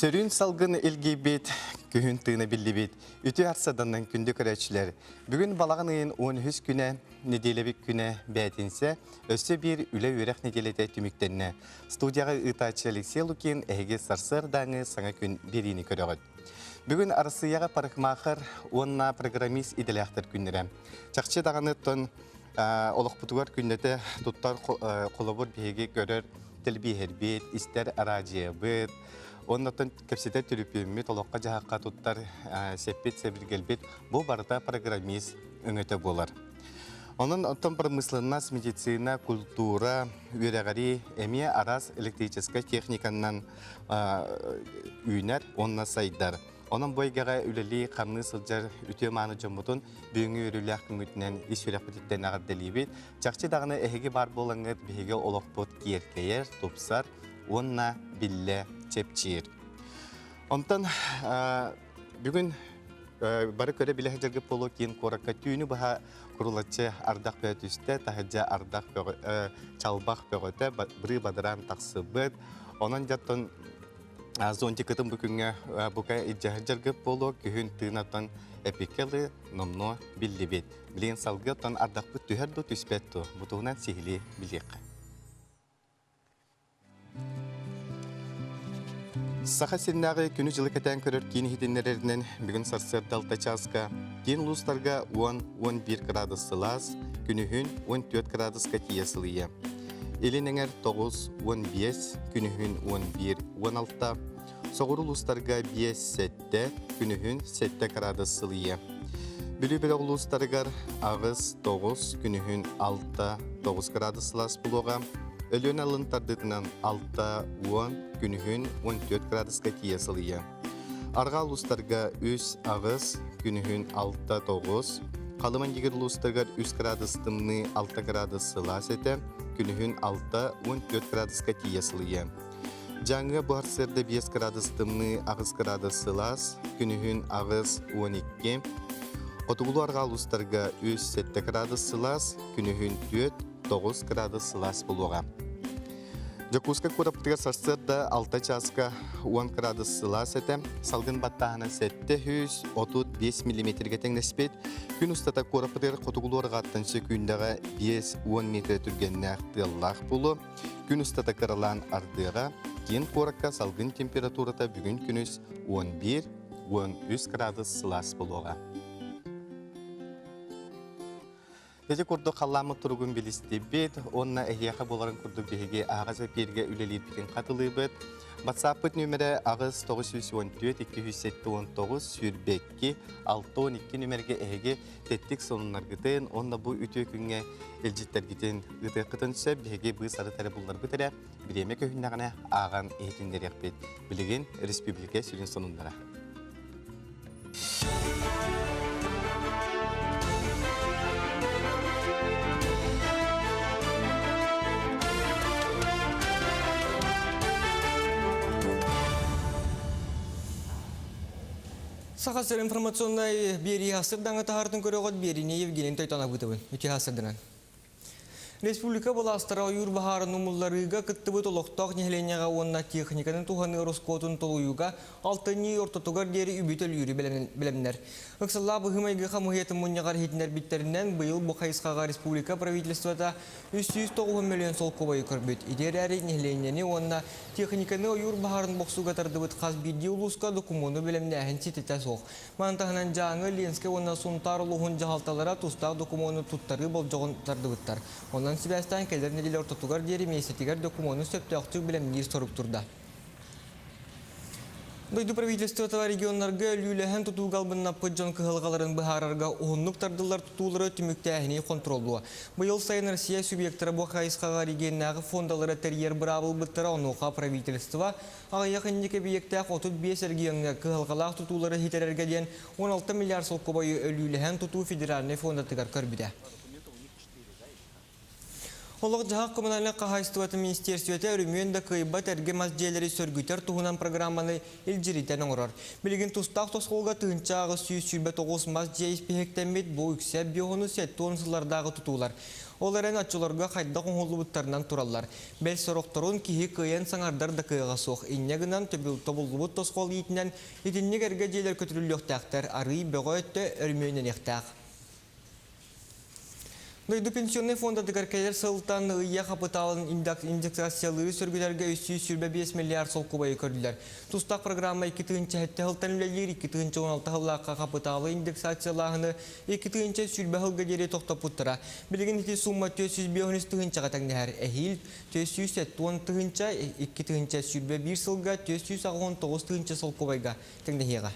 Сөрүүн салгын илгийбит, күһүн тыына биллибит. Үтүө арсаданнан күндү көрөөччүлэр. Бүгүн балаҕан ыйын 13 күнэ, нэдиэлэбит күнэ бээтинсэ, өссө биир үлэ-үөрэх нэдиэлэтэ түмүктэннэ. Студияҕа ыытааччы Алексей Лукин эһиги сарсыардааҥы саҥа күн биэриини көрөҕүт. Бүгүн Арассыыйаҕа парикмахер уонна программист идэлээхтэр күннэрэ. Чахчы даҕаны тон олохпутугар күннэтэ туттар холобур биһиги көрөр тэлбиэһэрбит, истэр араадьыйабыт, оннотон кэпсэтэр түрүпүөммүт, олоххо-дьаһахха туттар сэппит, сэбиргэлбит бу барыта программист өҥөтө буолар. Онон оттон промышленность, медицина, культура, үөрэҕирии эмиэ араас электрическай техниканан үүнэр уонна сайдар. Онон бу эйгэҕэ үлэлии-хамныы сылдьар үтүө-мааны дьоммутун бүгүҥҥү үөрүүлээх күҥҥүтүнэн ис сүрэхпититтэн эҕэрдэлиибит. Чахчы даҕаны эһиги баар буолаҥҥыт биһиги олохпут киэркэйэр, тупсар уонна биллэ чэпчиир. Онтон бүгүн бары көрө-билэ сылдьаргыт буолуо киин куоракка түүнү быһа курулаччы ардах бөҕө түстэ, таһырдьа ардах бөҕө, чалбах бөҕөтө бырыы бадараан тахсыбыт. Онон дьоттон зонтикытын бу күҥҥэ бука илдьэ сылдьаргыт буолуо, күһүн тыынаттан эпиккэ ылыы номнуо биллибит. Билигин салгыы оттон ардахпыт түһэр дуу, түспэт дуу? Бу туһунан сиһилии билиэххэ. Саха сиринээҕи күнү-дьылы кэтээн көрөр киин иһитиннэрэринэн бүгүн сарсыарда 6 чааска киин улуустарга 10-11 градус сылаас, күнүһүн 14 градуска тиийэ сылыйыа. Илин эҥэр 9-15, күнүһүн 11-16, соҕуруу улуустарга 5-7, күнүһүн 7 градус сылыйыа. Бүлүү бөлөх улуустарыгар 8-9, күнүһүн 6-9 градус сылаас буолуоҕа. Өлүөнэ алын тардыытынан 6-10, күнүһүн 14 градуска тиийэ сылыйыа. Арҕаа улуустарга 3-8, күнүһүн 6-9, Халыма Ньигир улуустарыгар 3 градус тымныы, 6 градус сылаас этэ, күнүһүн 6-14 градуска тиийэ сылыйыа. Дьааҥыга бу сарсыарда 5 градус тымныы, 8 градус сылаас, күнүһүн 8-12, Хотугулуу-арҕаа улуустарга 3-7 градус сылаас, күнүһүн 4-9 градус сылаас буолуоҕа. Дьокуускай куораппытыгар сарсыарда 6 чааска 10 градус сылаас этэ. Салгын баттааһына 735 миллиметргэ тэҥнэспит. Күн устата куораппытыгар хотугулуу-арҕааттан сөкүүндэҕэ 5-10 метр түргэннээх тыаллаах буолуо. Күн устата кыралаан ардыаҕа, киин куоракка салгын температурата бүгүн күнүс 11-13 градус сылаас буолуоҕа. Ити курдук халлааммыт туругун билистибит уонна эһиэхэ буоларын курдук биһиги аһаҕас эпииргэ үлэлиирбитин хатылыыбыт. WhatsApp-пыт нүөмэрэ 8 914 279 22 612 нүөмэргэ эһиги тэттик сонуннаргытын уонна бу үтүө күҥҥэ илдьиттэргитин ыытыаххытын сөп. Биһиги быыс-арыт эрэ булларбыт эрэ бириэмэ көһүннэҕинэ ааҕан иһитиннэриэхпит. Билигин республика сүрүн сонуннара. Саха сир информационнай биэрии сырдаҥа таһаартын көрөҕөт биэриини Евгений Тойтонабытыбын. Үтүө сырданан. Республика былаастара ойуур баһаарын умулларыыга кыттыбыт олохтоох нэһилиэнньэҕэ уонна техниканы туһаныы ороскуотун толуйууга алтынньы ортотугар диэри үбү төлүүрү бэлэмнэр. Ыксаллаах быһыы-майгы хамыыһыйатын мунньаҕар иһитиннэрбиттэринэн, быйыл бу хайысхаҕа республика правительствота 309 мөлүйүөн солкуобайы көрбүт. Ити эрээри нэһилиэнньэни уонна техниканы ойуур баһаарын бохсууга тардыбыт хас биирдии улууска докумуону бэлэмнээһин ситэтэ суох. Маны таһынан Дьааҥы, Ленскэй уонна Сунтаар улууһун дьаһалталара тустаах докумуону туттарыы болдьоҕун тардыбыттар. Онон сибээстээн кэлэр нэдиэлэ ортотугар диэри миэстэтигэр докумуону сөптөөхтүк бэлэмниир сорук турда. Дойду правительствота регионнарга өлүүлэһэн тутууга албыннаппыт дьон кыһалҕаларын быһаарарга уһуннук тардыллар тутуулары түмүктээһини хонтуруоллуо. Быйыл сайын Россия субъектара бу хайысхаҕа регионнааҕы фондалары тэрийэр быраабы ылбыттара, онуоха правительство Аҕыйах инники эбийиэктээх 35 региоҥҥа кыһалҕалаах тутуулары ситэрэргэ диэн 16 миллиард солкуобайы өлүүлэһэн тутуу федеральнай фондатыгар көрбүтэ. Олох-дьаһах коммунальнай хаһаайыстыбатын министиэристибэтэ өрөмүөн да кыайбат эргэ мас дьиэлэри сөргүтэр туһунан программаны илдьиритэн оҥорор. Билигин тустаах тосхолго 1829 мас дьиэ испииһэктэммит, бу үксэ биоһону 70 сыллардааҕы тутуулар. Ол эрэн оччолорго хайдах оҥоһуллубуттарынан тураллар. Бэл сорохторун киһи кыайан саҥардар да кыаҕа суох. Инньэ гынан тобуллубут тосхол иитинэн итинник эргэ дьиэлэр көтүрүллүөхтээхтэр, арыый бөҕө өттө өрөмүөннэниэхтээх. Дойду пенсионнай фондатыгар кэлэр сылтан ыйа хапытаалын индексациялыыры сөргүтэргэ 325 миллиард солкуобайы көрдүлэр. Тустаах программа 2007 сылтан үлэлиир 2016 сыллаахха хапытаалы индексациялааһыны 2020 сылга диэри тохтоппуттара. Билигин ити сумма 453 тыһыынчаҕа тэҥнэһэр. Эһиил 470 тыһыынча, 2021 сылга 489 тыһыынча солкуобайга тэҥнэһиэҕэ.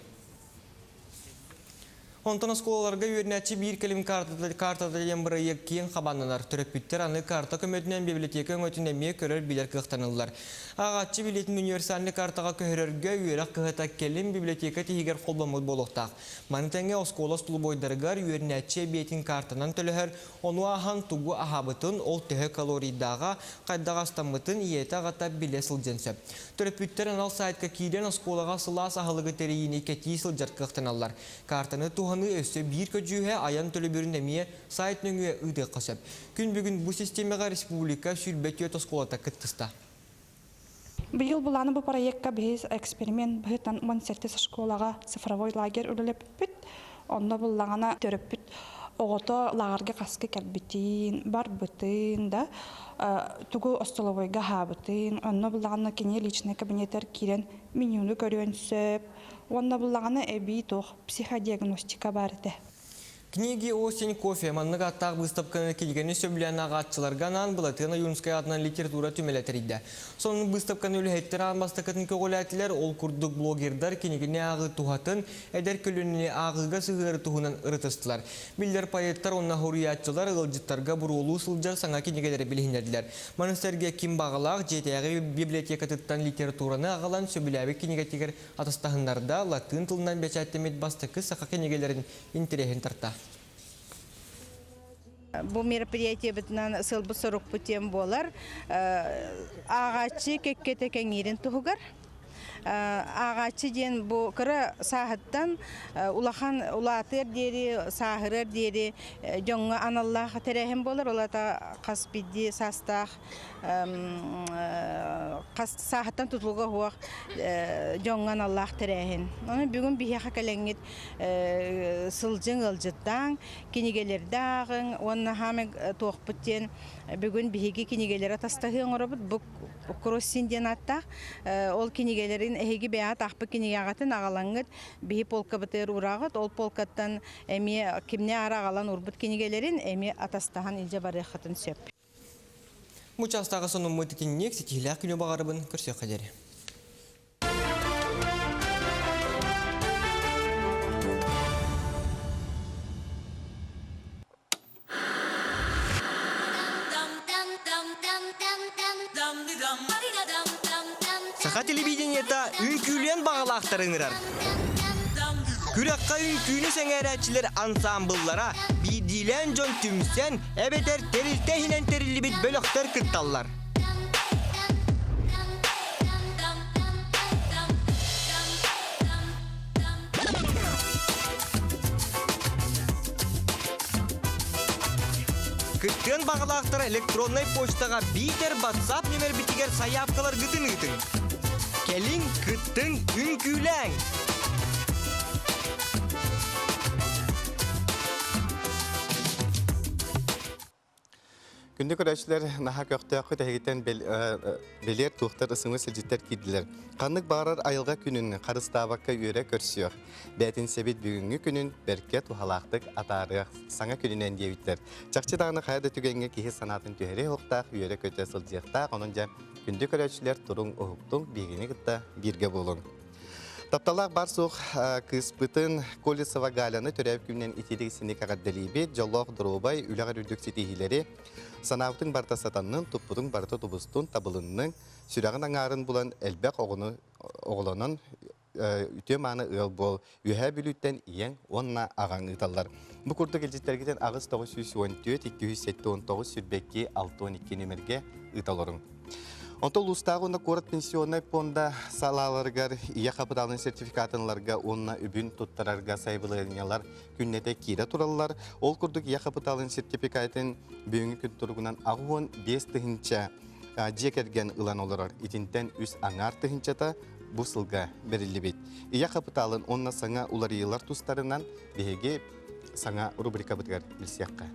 Онтон оскуолаларга үөрэнээччи биир кэлим картата диэн бырайыак киэҥ хабааннанар. Төрөппүттэр аны карта көмөтүнэн библиотека өҥөтүн эмиэ көрөр-билэр кыахтаныллар. Ааҕааччы билиэтин универсальнай картаҕа көһөрөргө үөрэх кыһата кэлим библиотека тиһигэр холбоммут буолуохтаах. Маны тэҥэ оскуола остолобуойдарыгар үөрэнээччи эбиэтин картанан төлөһөр, ону ааһан тугу аһаабытын, ол төһө калорийдааҕа, хайдах астаммытын ийэтэ-аҕата билэ сылдьыан сөп. Төрөппүттэр анал сайтка киирэн оскуолаҕа сылаас аһылыгы тэрийиини кэтии сылдьар кыахтаналлар. Картаны туһаныы өссө биир көдьүүһэ айан төлөбүрүн эмиэ сайт нөҥүө ыытыахха сөп. Күн бүгүн бу систиэмэҕэ республика 24 оскуолата кыттыста. Быйыл былааны бу проекка биһиз эксперимент быһыытынан 17 школаҕа цифровой лагерь үлэлэппиппит. Онно буллаҕына төрөппүт оҕото лааҕырга хаска кэлбитин, барбытын да, тугу остолобуойга аһаабытын, онно буллаҕына кини личный кабинетэр киирэн менюну көрүөн сөп. Уонна буллаҕына эбии туох психодиагностика баар этэ. Книги «Осень кофе» маннык ааттаах быыстапканы кинигэни сөбүлээн ааҕааччыларга анаан Былатыан Ойуунускай аатынан литература түмэлэ тэрийдэ. Сонун быыстапканы үлэһиттэр аан бастакытын көҕүлээтилэр, ол курдук блогердар кинигини ааҕыы туһатын, эдэр көлүөнэни ааҕыыга сыһыары туһунан ырытыстылар. Биллэр поэттар уонна суруйааччылар ыалдьыттарга буруолуу сылдьар саҥа кинигэлэри билиһиннэрдилэр. Маны сэргэ ким баҕалаах дьиэтээҕи библиотекатыттан литератураны аҕалан сөбүлээбит кинигэтигэр атастаһыннарда, латыын тылынан бэчээттэммит бастакы саха кинигэлэрин интэриэһин тарта. Бу мероприятиебытынан сылбыт-сорукпут диэн буолар. Ааҕааччы кэккэтэ кэҥиирин туһугар. Ааҕааччы диэн бу кыра сааһыттан улахан улаатыар диэри, сааһырыар диэри дьоҥҥо аналлаах тэрээһин буолар. Ол аата хас биирдии саастаах хас сааһыттан тутулуга суох дьоҥҥо аналлаах тэрээһин. Онон бүгүн биһиэхэ кэлэҥҥит сылдьыҥ, ыалдьыттааҥ, кинигэлэрдэ ааҕыҥ уонна хаамай туохпут диэн бүгүн биһиги кинигэлэри атастаһыы оҥоробут. Бу кроссин диэн ааттаах. Ол кинигэлэрин эһиги бэйэҕит аахпыт кинигэҕитин аҕалаҥҥыт биһи полкабытыгар уураҕыт. Ол полкаттан эмиэ кимнэ аара аҕалан уурбут кинигэлэрин эмиэ атастаһан илдьэ барыаххытын сөп. Бу чаастааҕы сонуммут итинник ситиһиилээх күнү баҕарабын көрсүөххэ диэри. Саха телевидениета үҥкүүлүөн баҕалаахтары ыҥырар. Күрэххэ үҥкүүнү сэҥээрээччилэр ансаамбыллара, биирдиилээн дьон түмсэн, эбэтэр тэрилтэ иһинэн тэриллибит бөлөхтөр кытталлар. Кыттыан баҕалаахтар электроннай почтаҕа биитэр WhatsApp нүмербитигэр сайаапкаларгытын ыытыҥ. Кэлиҥ, кыттыҥ, үҥкүүлээҥ! Күндү көрөөччүлэр, наһаа көхтөөххүт эһигиттэн бэлиэр туохтар ысымы силдьиттэр киирдилэр. Ханнык баҕарар айылҕа күнүн харыстаабакка үөрэ көрсүөх. Бээтинсэбит бүгүҥҥү күнүн бэркэ туһалаахтык атаарыах саҥа күнүнэн диэбиттэр. Чахчы даҕаны хайа да түгэҥҥэ киһи санаатын түһэриэ суохтаах, үөрэ-көтө сылдьыахтаах. Онон дьэ, күндү көрөөччүлэр, туруҥ, уһуктуҥ, биһигини кытта бииргэ буолуҥ. Тапталлаах бар-суох кыыспытын Колесова Галяны төрөөбүт күнүнэн итиитик синик эҕэрдэлиибит, дьоллоох доруобай, үлэҕэр үрдүк ситиһиилэри, санаабытыҥ барыта сатаннын, туппутуҥ барыта тубустун, табылынныҥ, сүрэҕин аҥаарын булан элбэх оҕону оҕолонон үтүө-мааны ыал буол, Үөһээ Бүлүүттэн ийэҥ уонна аҕаҥ ыыталлар. Бу курдук илдьиттэргитин 8 914 279 22 62 нүмергэ ыыта олоруҥ. Онтон улуустааҕы уонна куорат пенсионнай пуонда салааларыгар ийэ хапытаалын сертификатын ыларга уонна үбүн туттарарга сайабылыанньалар күннэтэ киирэ тураллар. Ол курдук ийэ хапытаалын сертификатын бүгүҥҥү күн туругунан 85 тыһыынча дьиэ кэргэн ылан олорор. Итинтэн үс аҥаар тыһыынчата бу сылга бэриллибит. Ийэ хапытаалын уонна саҥа уларыйыылар тустарынан биһиги саҥа рубрикабытыгар билсиэххэ.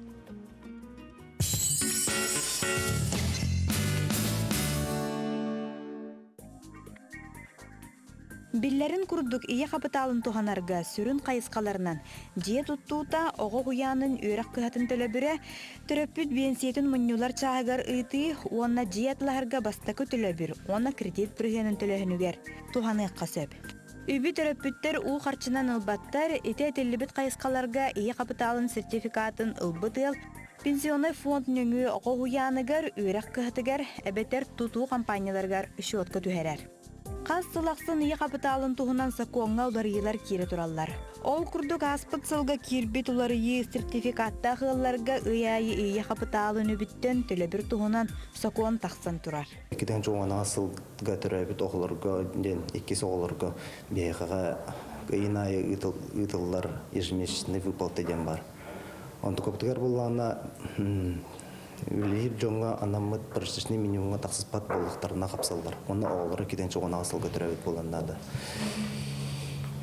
Биллэрин курдук, ийэ хапытаалын туһанарга сүрүн хайысхаларынан дьиэ туттуута, оҕо уһуйаанын үөрэх кыһатын төлөбүрэ, төрөппүт биэнсийэтин мунньулар чааһыгар ыытыы уонна дьиэ атылаһарга бастакы төлөбүр уонна кредит бырыһыанын төлөөһүнүгэр туһаныахха сөп. Үбү төрөппүттэр уу харчынан ылбаттар, ити этиллибит хайысхаларга ийэ хапытаалын сертификатын ылбыт ыал Пенсионнай фонд нөҥүө оҕо уһуйааныгар, үөрэх кыһатыгар эбэтэр тутуу компанияларыгар счетка түһэрэр. Хас сыл ахсын ийэ хапытаалын туһунан сокуоҥҥа уларыйыылар киирэ тураллар. Ол курдук ааспыт сылга киирбит уларыйыы сертификаттаах ыалларга ый аайы ийэ хапытаалын үбүттэн төлөбүр туһунан сокуон тахсан турар. Иккитэн чуҥанаҕа сылга төрөөбүт оҕолорго диэн иккис оҕолорго биһиэхэҕэ ыйын аайы ыытыллар ежемесячный выплата диэн баар. Онтукабытыгар буоллаҕына үлэлиир дьоҥҥо анаммыт прожиточный минимумҥа тахсыспат буоллахтарына хапсаллар. Уонна оҕолоро китэн чуганаҕа сылга төрөөбүт буолан наада.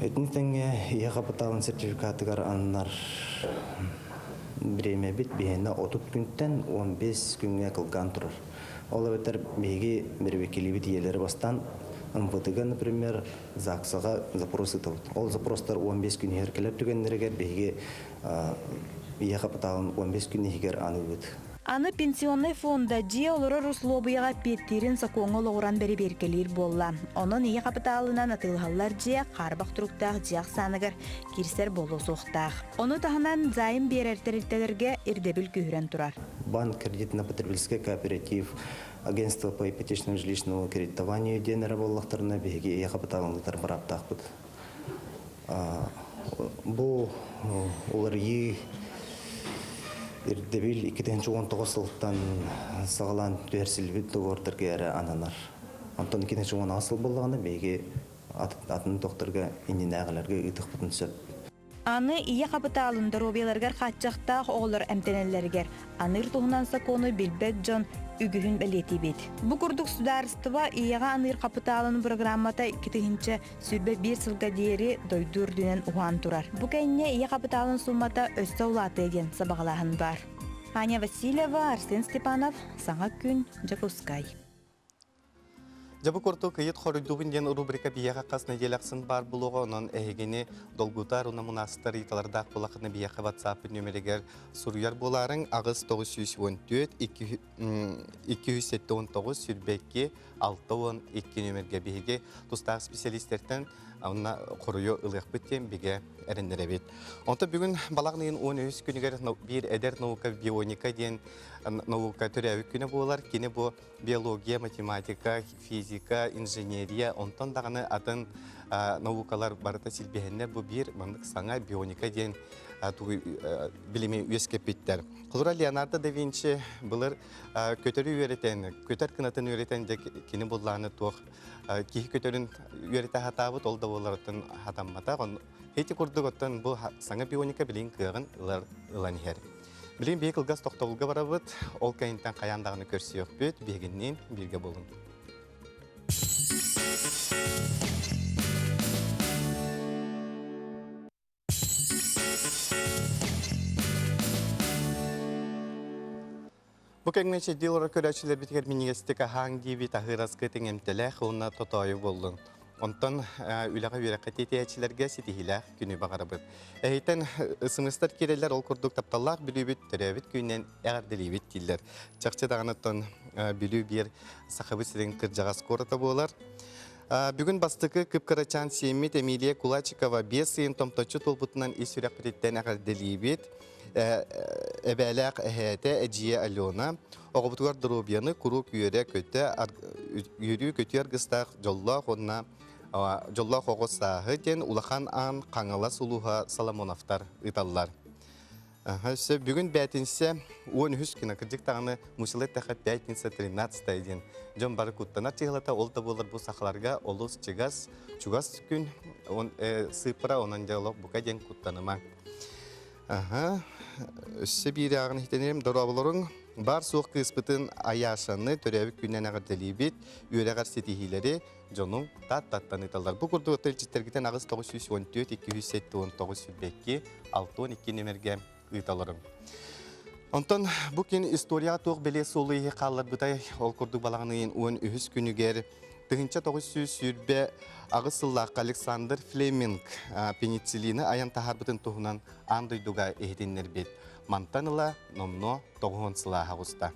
Итини тэҥэ ийэ хапытаалын сертификатыгар ананар бириэмэбит биһиэнэ 30 күнтэн 15 күҥҥэ кылгаан турар. Ол эбэтэр биһиги бэрэбиэркэлиибит ийэлэри бастаан МВД-га, например, ЗАГСаҕа запрос ыытабыт. Ол запростар 15 күн иһэр кэлэр түгэннэригэр биһиги ийэ хапытаалын 15 күн иһигэр аныыбыт. Аны пенсионнай фонда дьиэ олорор услуобуйаҕа эппиэттиирин сокуоҥҥа олоҕуран бэрэбиэркэлиир буолла. Онон ийэ хапытаалынан атыылаһаллар дьиэ хаарбах туруктаах дьиэ ахсааныгар киирсэр буолуо суохтаах. Ону таһынан займ биэрэр тэрилтэлэргэ ирдэбил күүһүрэн турар. Банк кредитно-потребительский кооператив агентство по ипотечному жилищному кредитованию диэн эрэ буоллахтарына биһиги ийэ хапытаалын ыытар бырааптаахпыт. Бу уларыйыы ирдэбил 2019 сылтан саҕалаан түһэрсиллибит договордарга эрэ ананар. Онтон 2016 сыл буоллаҕына биһиги атын докторга иннинээҕилэргэ ыытыахпытын сөп. Аны ийэ хапытаалын доруобуйаларыгар хааччахтаах оҕолор эмтэнэллэригэр аныыр туһунан сокуону билбэт дьон үгүһүн бэлиэтиибит. Бу курдук судаарыстыба ийэҕэ аныыр хапытаалын бырагыраамата 2021 сылга диэри дойду үрдүнэн уһаан турар. Бу кэннэ ийэ хапытаалын суумата өссө улаатыа диэн сабаҕалааһын баар. Аня Васильева, Арсен Степанов, Саҥа күн, Дьокуускай. Дьэ бу курдук ыйыт хоруйдуубун диэн рубрика биһиэхэ хас нэдиэлэ ахсын баар буолуоҕа, онон эһигини долгутар уонна мунаастар ыйыталардаах буолаххытына биһиэхэ WhatsApp нүөмэригэр суруйар буолаарыҥ аҕыс 914 279 22 62 нүөмэргэ биһиги тустаах специалистэртэн онно хоруйу ылыахпыт диэн бигэ эрэннэрэбит. Онтон бүгүн балаҕан ыйын 13 күнүгэр биир эдэр наука бионика диэн наука төрөөбүт күнэ буолар. Кини бу биология, математика, физика, инженерия, онтон даҕаны атын наукалар барыта силбиһэннэр бу биир маннык саҥа бионика диэн билими үөскэппиттэр. Холобура Леонардо да Винчи былыр көтөрү үөрэтэн, көтөр кынатын үөрэтэн дьэ кини буллааны туох киһи көтөрүн үөрэтэ сатаабыт, ол да буоларыттан хатамматах. Ити курдук оттон бу саҥа бионика билин кыаҕын ылар ылан иһэр. Билигин биһиги кылгас тохтобулга барабыт, ол кэнниттэн хайаан даҕаны көрсүөхпүт, биһигинниин бииргэ буолуҥ. Бу кэмҥэ чэйдии олорор көрөөччүлэрбитигэр минньигэстик аһааҥ диибит, аһыыр аскыт иҥэмтэлээх уонна тотоойу буоллун. Онтон үлэҕэ үөрэххэ тиэтийээччилэргэ ситиһиилээх күнү баҕарабыт. Эһийтэн ысымыстар киирэллэр, ол курдук тапталлаах Бүлүүбүт төрөөбүт күнүнэн эҕэрдэлиибит дииллэр. Чахчы даҕаны оттон Бүлүү биир Сахабыт сирин кырдьаҕас куората буолар. Бүгүн бастакы кып-кырачаан сиэммит Эмилия Кулачикова 5 ыйын томточчу туолбутунан ис сүрэхпититтэн эҕэрдэлиибит. Эбээлээх эһээтэ эдьиийэ Алена оҕобутугар доруобуйаны куруук үөрэ-көтө, үөрүү-көтүү аргыстаах дьоллоох уонна дьоллоох оҕо сааһы диэн Улахан Аан Хаҥалас улууһа Соломоновтар ыыталлар. Өссө бүгүн бээтинсэ 13 күнэ, кырдьык даҕаны мусила эттэххэ пятница 13 диэн дьон бары куттанар чыһылата, ол да буолар бу сахаларга олус чыгас, чугас күн он, сыыппара, онон дьэ олох бука диэн куттанымаҥ. Аха, өссө биир ааҕын иһитинэрим, дорооболоруҥ. Баар суох кыыспытын Аяшаны төрөөбүт күнүнэн эҕэрдэлиибит, үөрэҕэр ситиһиилэри, дьонуҥ тааттаттан ыыталлар. Бу курдук илдьиттэргитин 8 914 279 22 62 нүмергэ ыыталларым. Онтон бу күн историяҕа туох бэлиэ суолу иһи хаалларбытай, ол курдук балаҕан ыйын 13 күнүгэр 1928 сыллаахха Александр Флеминг пенициллини айан таһаарбытын туһунан аан дойдуга иһитиннэрбит. Мантан ыла номнуо 90 сылааһа оҕуста.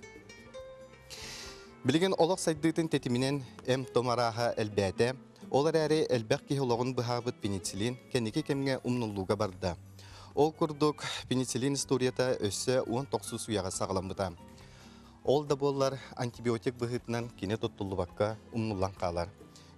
Билигин олох сайдыытын тэтиминэн эм-том арааһа элбээтэ. Ол эрээри элбэх киһи олоҕун быһаабыт пенициллин кэнники кэмҥэ умнуллууга барда. Ол курдук, пенициллин историята өссө 19 үйэҕэ саҕаламмыта. Ол да буоллар, антибиотик быһыытынан кини туттуллубакка умнуллан хаалар.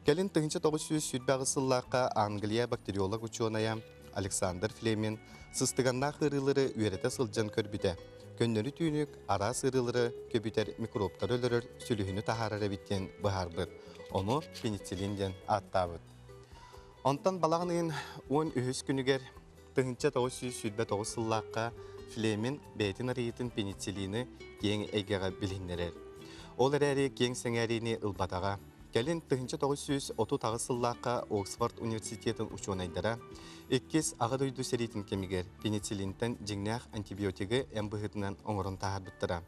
Кэлин 1928 сыллаахха Англия бактериолог учуонайа Александр Флемин сыстыганнаах ыарыылары үөрэтэ сылдьан көрбүтэ. Көннөрү түүнүк араас ыарыылары көбүтэр микробтары өлөрөр сүлүһүнү таһаарар эбит диэн быһаарбыт. Ону пенициллин диэн ааттаабыт. Онтон балаҕан ыйын 13 күнүгэр 1929 сыллаахха Флемин бэйэтин арыйыытын пенициллины киэҥ эйгэҕэ билиһиннэрэр. Ол эрээри киэҥ сэҥээриини ылбатаҕа. Кэлин 1938 сыллаахха Оксфорд университетын учуонайдара Иккис Аҕа дойду сэриитин кэмигэр пенициллинтэн дьиҥнээх антибиотигы эм быһыытынан оҥорон таһаарбыттара.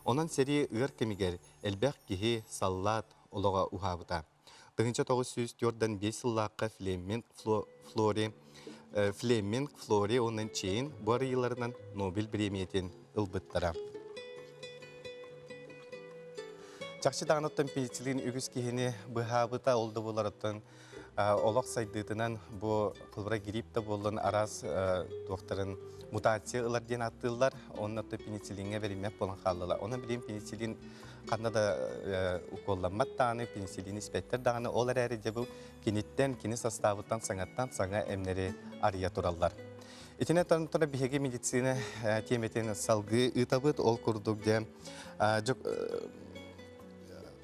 Онон сэрии ыар кэмигэр элбэх киһи, саллаат олоҕо уһаабыта. 1945 сыллаахха Флеминг Флори, Флеминг Флори уонна Чейн бу арыйыыларынан Нобель бириэмийэтин ылбыттара. Чахчы даҕаныттан пенициллин үгүс киһини быһаабыта, ол да буоларыттан олох сайдыытынан бу холобура грипп да буоллун араас туохтарын мутация ылар диэн ааттыыллар. Онно пенициллиҥҥэ бэриммэт буолан хааллылар. Онон билигин пенициллин ханна да уколламмат даҕаны, пенициллин испэттэр даҕаны, ол эрээри дьэ бу киниттэн, кини састаабыттан саҥаттан саҥа эмнэри арыйа тураллар. Итинэ тура биһиги медицина тиэмэтин салгыы ыытабыт. Ол курдук дьэ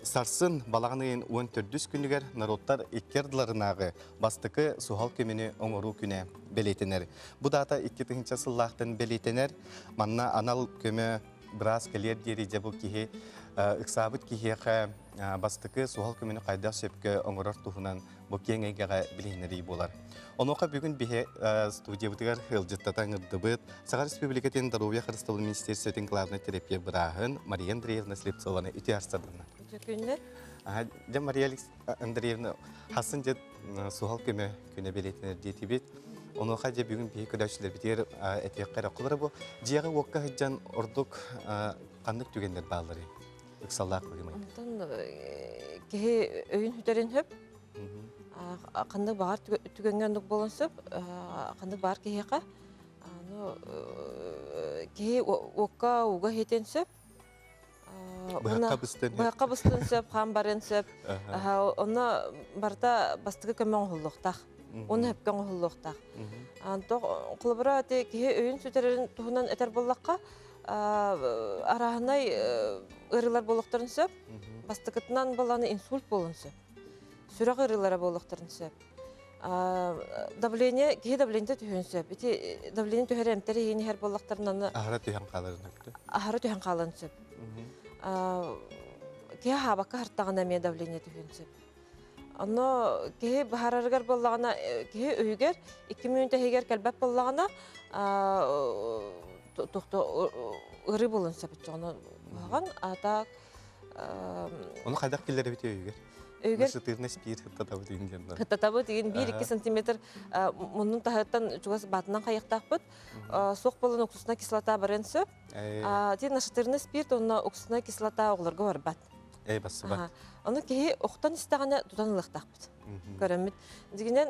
сарсын балаҕан ыйын 14 күнүгэр норуоттар икки ардыларынааҕы бастакы суһал көмөнү оҥоруу күнэ бэлиэтэнэр. Бу даата 2000 сыллаахтан бэлиэтэнэр. Манна анал көмө быраас кэлиэр диэри дьэ бу киһи ыксаабыт киһиэхэ бастакы суһал көмөнү хайдах сөпкө оҥорор туһунан бу киэҥ эйгэҕэ билиһиннэрии буолар. Онуоха бүгүн биһи студиябытыгар ыалдьыттата ыҥырдыбыт Саха Республикатын Доруобуйа харыстабылын министерствотын главнай терапия бырааһын Мария Андреевна Слепцованы үтүө арсадына. Үтүө күннэр. Дьэ Мария Андреевна хасын дьэ суһал көмө күнэ бэлиэтэнэр диэтибит. Онуоха дьэ бүгүн биһи көрөөччүлэрбитигэр этиэххэ эрэ холобура бу дьиэҕэ уокка сылдьан ордук ханнык түгэннэр баалларый? Ыксаллаах быһыымай. Онтон киһи өйүн сүтэрин сөп. Ханнык баҕар түгэҥҥэ оннук буолан сөп. Ханнык баар киһиэхэ ну киһи уокка ууга иһитин сөп. Быһахха быстын. Быһахха быстын сөп, хаан барыан сөп. Онно барыта бастакы көмө оҥоһуллуохтаах. Оны сөпкө оҥоһуллуохтаах. Холобура киһи өйүн сүтэрэрин туһунан этэр буоллахха, арааһынай ыарыылар буолуохтарын сөп. Бастакытынан буоллаҕына инсульт буолуон сөп. Сүрэх ыарыылара буолуохтарын сөп. Давление, киһи давлениета түһүөн сөп. Ити давление түһэр эмтэр иһин иһэр буоллахтарына аны Аһара түһэн хааларын өттө. Аһара түһэн хаалан сөп. Киһи хаабакка хартаҕына эмиэ давление түһүөн сөп. Онно киһи баһарарыгар буоллаҕына, киһи өйүгэр 2 мүнүүтэ иһигэр кэлбэт буоллаҕына, тохто ыарыы буолуон сөп оччоҕуна куһаҕан. А так Ону хайдах киллэрэбит өйүгэр? Өйүгэр Нашатырный спирт хыттатабыт игин диэн бар. Хыттатабыт игин 1-2 сантиметр муннун таһыттан чугас баатынан хайыктаахпыт. Суох буолан уксусная кислота барыан сөп. Ти нашатырный спирт онно уксусная кислота оҕолорго барбат. Эй, бассыбат. Ону киһи охтон истэҕинэ тутан ылыахтаахпыт. Көрөммүт. Дигинэн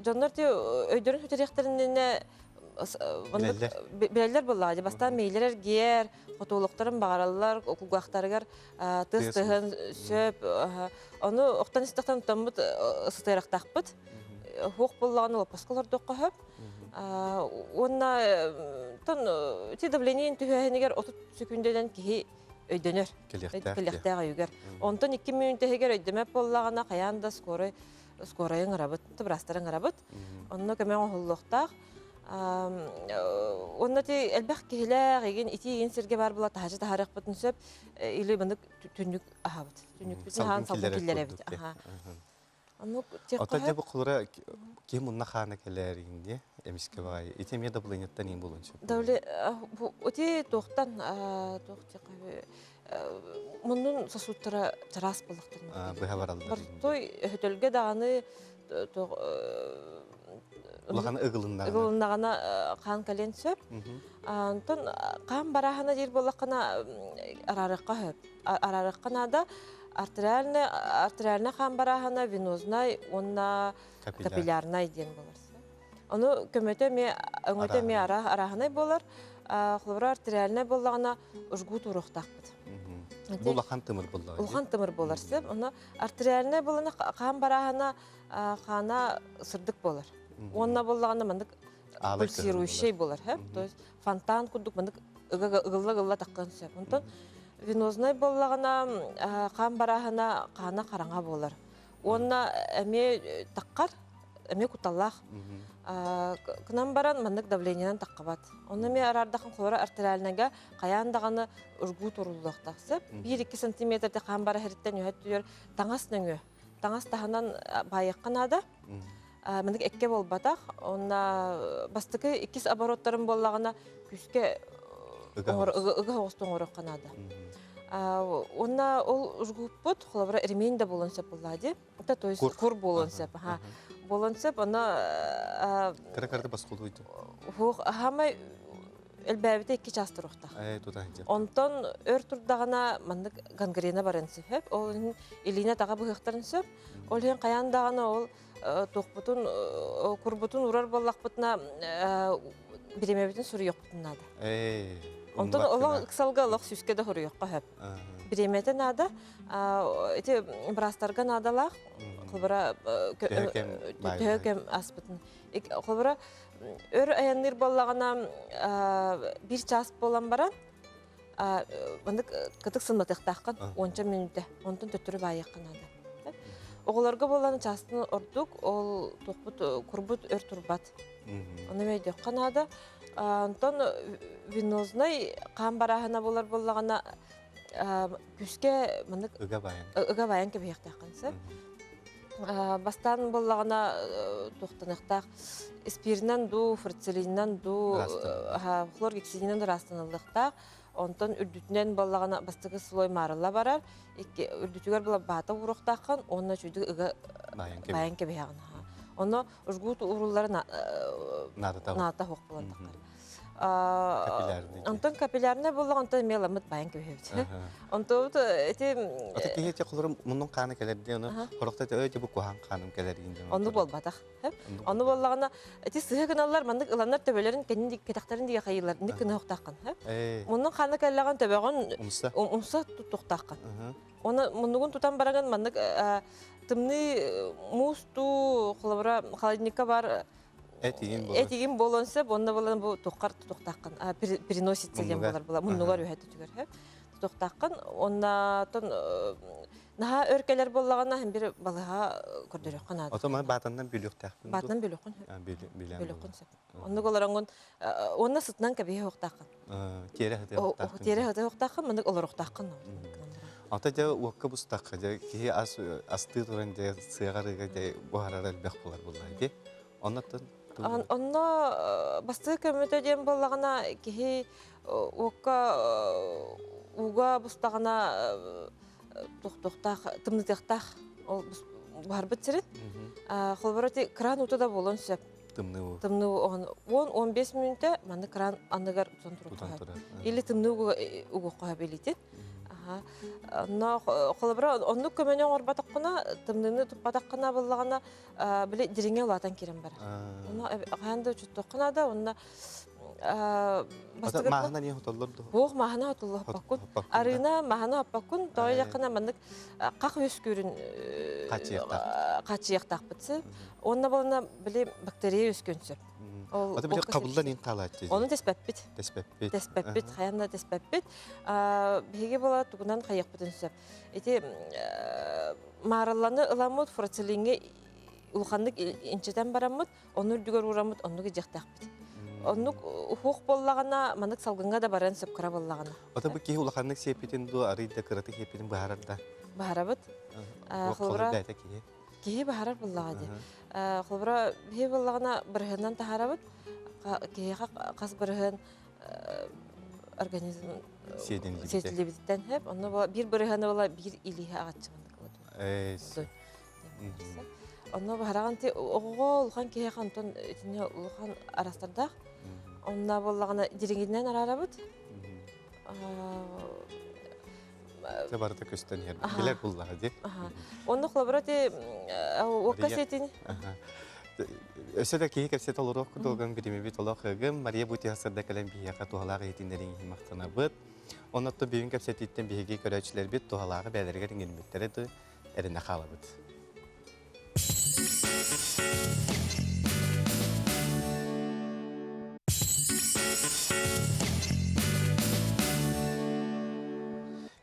дьоннор ти өйдөрүн сүтэриэхтэринэ билэллэр буоллаҕа. Бастаан миилэр эргиэр, хотуолуктарын баҕараллар, кулгаахтарыгар тыс тыһын сөп. Ону охтон истэхтэн тутаммыт сытыарахтаахпыт. Хуох буоллаҕына лоппоска олордуохха сөп. Уонна Оттон ити давлениен түһээһинигэр 30 секүндэнэн киһи өйдөнөр. Кэлиэхтээх өйүгэр. Онтон 2 мүнүүтэ өйдөмөт буоллаҕына хайаан да скорай скорайы ыҥырабыт, быраастары ыҥырабыт. Онно көмө оҥоһуллуохтаах. Онно ти элбэх киһилээх игин ити игин сиргэ бар була таһачы таһарыахпытын сөп или мынык түннүк аһабыт. Түннүкпүтүн аһаан салгын киллэрэбит. Оннук Ото дьэ бу кулура киһи мунна хаана кэлээр инди эмискэ баҕайы. Ити эмиэ давлениеттан иин булун сөп. Давле ути туохтан туох муннун сосудтара чараас буоллахтар. Быһа бараллар. Бортой өһөтөлгө даҕаны Улахан ыгылыннаҕына. Ыгылыннаҕына хаан кэлиэн сөп. Онтон хаан барааһына диир буоллаххына араарыахха сөп. Араарыахха наада. Артериальный, артериальный хаан барааһына венознай уонна капиллярнай диэн буолар. Ону көмөтө эмиэ өҥөтө эмиэ арааһынай буолар. Холобура артериальнай буоллаҕына жгут ууруохтаахпыт. Бу улахан тымыр буоллаҕа. Улахан тымыр буолар сөп. Ону артериальнай буолана хаан барааһына хаана сырдык буолар. Уонна буоллаҕына маннык пульсирующий буолар, то есть фонтан курдук маннык ыгылла-ыгылла таххан сөп. Онтон венознай буоллаҕына хаан барааһына хаана хараҥа буолар. Уонна эмиэ таххар, эмиэ кутталлаах. Кынан баран маннык давлениенан таххабат. Онно эмиэ араардахын холоро артериальнайга хайаан даҕаны жгут уруллуохтаах сөп. 1-2 сантиметрде хаан бара иһириттэн үһэ түөр таҥас нөҥүө. Таҥас таһынан баайыахха наада. Маннык экке буолбатах. Онна бастакы иккис обороттарын буоллаҕына күүскэ ыга оҕусту оҥоруохха наада. Уонна ол жгуппут холобура ремень да буолуон сөп буоллаа дии. Это то есть кур буолуон сөп. Буолуон сөп, онно Кыра-кырата баскулуйду. Хуох хамай элбээбитэ 2 чаас туруохтаах. Онтон өр турдаҕына маннык гангрена баран сөп. Ол иһин илиинэ таҕа быһыахтарын сөп. Ол иһин хайаан даҕаны ол туохпутун курбутун урар буоллахпытына бириэмэбитин суруйуохпутун наада. Онтон олох ыксалга олох сүүскэ да хоруйуохха сөп. Бириэмэтэ наада. Ити быраастарга наадалаах. Холобура төһө кэм аспытын. Холобура өр айанныыр буоллаҕына биир чаас буолан баран маннык кытык сымнатыахтааххын уонча мүнүүтэ онтон төттөрү баайыахха наада. Оҕолорго буолан чаастан ордук ол туохпут курбут өр турбат. Ону өйдүөххэ наада. Онтон венознай хаан барааһына буолар буоллаҕына күүскэ маннык ыга байан ыга байан кэбиһиэхтээххин сөп. Бастаан буоллаҕына туохтаныахтаах испиринэн дуу, фурцелининэн дуу, хлоргексидинэн ыраастаныллыахтаах. Онтон үрдүтүнэн буоллаҕына бастакы слой маарылла барар. Икки үрдүтүгэр була баата ууруохтааххын уонна чүйдүк ыга байан кэбиһэҕин. Онно жгут ууруллара наата суох буолан таххар. Онтон капиллярнай буоллаҕ онтон эмиэ ламмыт байан кэбиһэбит. Онтон ити Ата киһи ити холорум муннун хаана кэлэр дии ону хорохто ити өй бу куһаан хааным кэлэр диэн. Онну буолбатах. Онну буоллаҕына ити сыһы гыналлар маннык ыланнар төбөлөрүн кэннин кэтэхтэрин дигэ хайыылар инник гына охтааххын. Муннун хаана кэллэҕин төбөҕүн умса туттуохтааххын. Оны муннугун тутан барагын маннык тымныы муус туу холобура холодильникка бар этигин буолуон сөп онно буолан бу туххар тутуохтааххын переносится диэн буолар була муннугар үһэ түтүгэр тутуохтааххын оннатон наһаа өр кэлэр буоллаҕына һин бир балыһа көрдөрүөххэ наада. Ото маны баатаннан бүлүөхтээхпин. Баатанан бүлүөххүн бүлүөххүн сөп. Оннук олороҥҥун уонна сытынан кэбиһэ уохтааххын. Тиэрэ сытыахтааххын. Тиэрэ сытыахтааххын, маннык олоруохтааххын. Ата дьэ уокка бустахха дьэ киһи ас астыы туран дьэ сыаҕарыга дьэ буһарара элбэх буолар буоллаа дии. Оннотон Онно бастакы көмөтө диэн буоллаҕына киһи уокка ууга бустаҕына тохтуохтаах, тымнытыахтаах ол буһарбыт сирин. Холобура ити кран уута да буолуон сөп. Тымныы уу. Тымныы уу 10-15 мүнүүтэ манны кран анныгар тутан туруохха Или тымныы угуохха билитин. Онно холобура оннук көмөнү оҥорботоххуна, тымныыны туппатаххына буоллаҕына, били дириҥэ улаатан киирэн барар. Онно хаһан да учуттуохха наада, онно Маһынан иһэ хотоллор дуо? Буох маһына хотоллохпоккун. Арыына маһына хоппоккун, тоойдоххуна маннык хах үөскүүрүн хачыйахтаахпыт. Хачыйахтаахпыт. Уонна болна били бактерия үөскүөн сөп. Ол Ата били кабыллан ин хаалааччы. Ону теспэппит. Теспэппит. Теспэппит, хайан да теспэппит. Биһиги була тугунан хайыахпытын сөп. Ити маарылланы ыламмыт фурацилиҥҥэ улаханнык инчэтэн бараммыт, ону үрдүгэр уураммыт оннук идьиэхтээхпит. Оннук уһуох буоллаҕына, маннык салгыҥҥа да баран сөп кыра буоллаҕына. Ата бу киһи улаханнык сиэппитин дуо, арый да кыратык сиэппитин быһаарар да? Быһаарабыт. Холобура, киһи. Киһи баһарар буоллаҕа дии. Холобура, биһи буоллаҕына бырыһыанынан таһаарабыт. Киһиэхэ хас бырыһыан организм сиэтиллибититтэн сөп. Онно биир бырыһыаны буола биир илииһэ аҕаччы маннык Онно баһараҕын ти оҕоҕо улахан киһиэхэ онтон итини улахан арастардаах. Онно буоллаҕына дириҥинэн араарабыт. Дьэ барыта көстөн иһэр. Билэр буллаҕа дии. Онно холобура ти уокка сиэтин. Өссө да киһи кэпсэтэ олоруох курдугун биримибит олох ыгым. Мария бу сырда кэлэн биһиэхэ туһалаах иһитиннэриҥ иһин махтанабыт. Оннотто бүгүн кэпсэтииттэн биһиги көрөөччүлэрбит туһалааҕы бэйэлэригэр иҥириммиттэрэ да эрэнэ хаалабыт.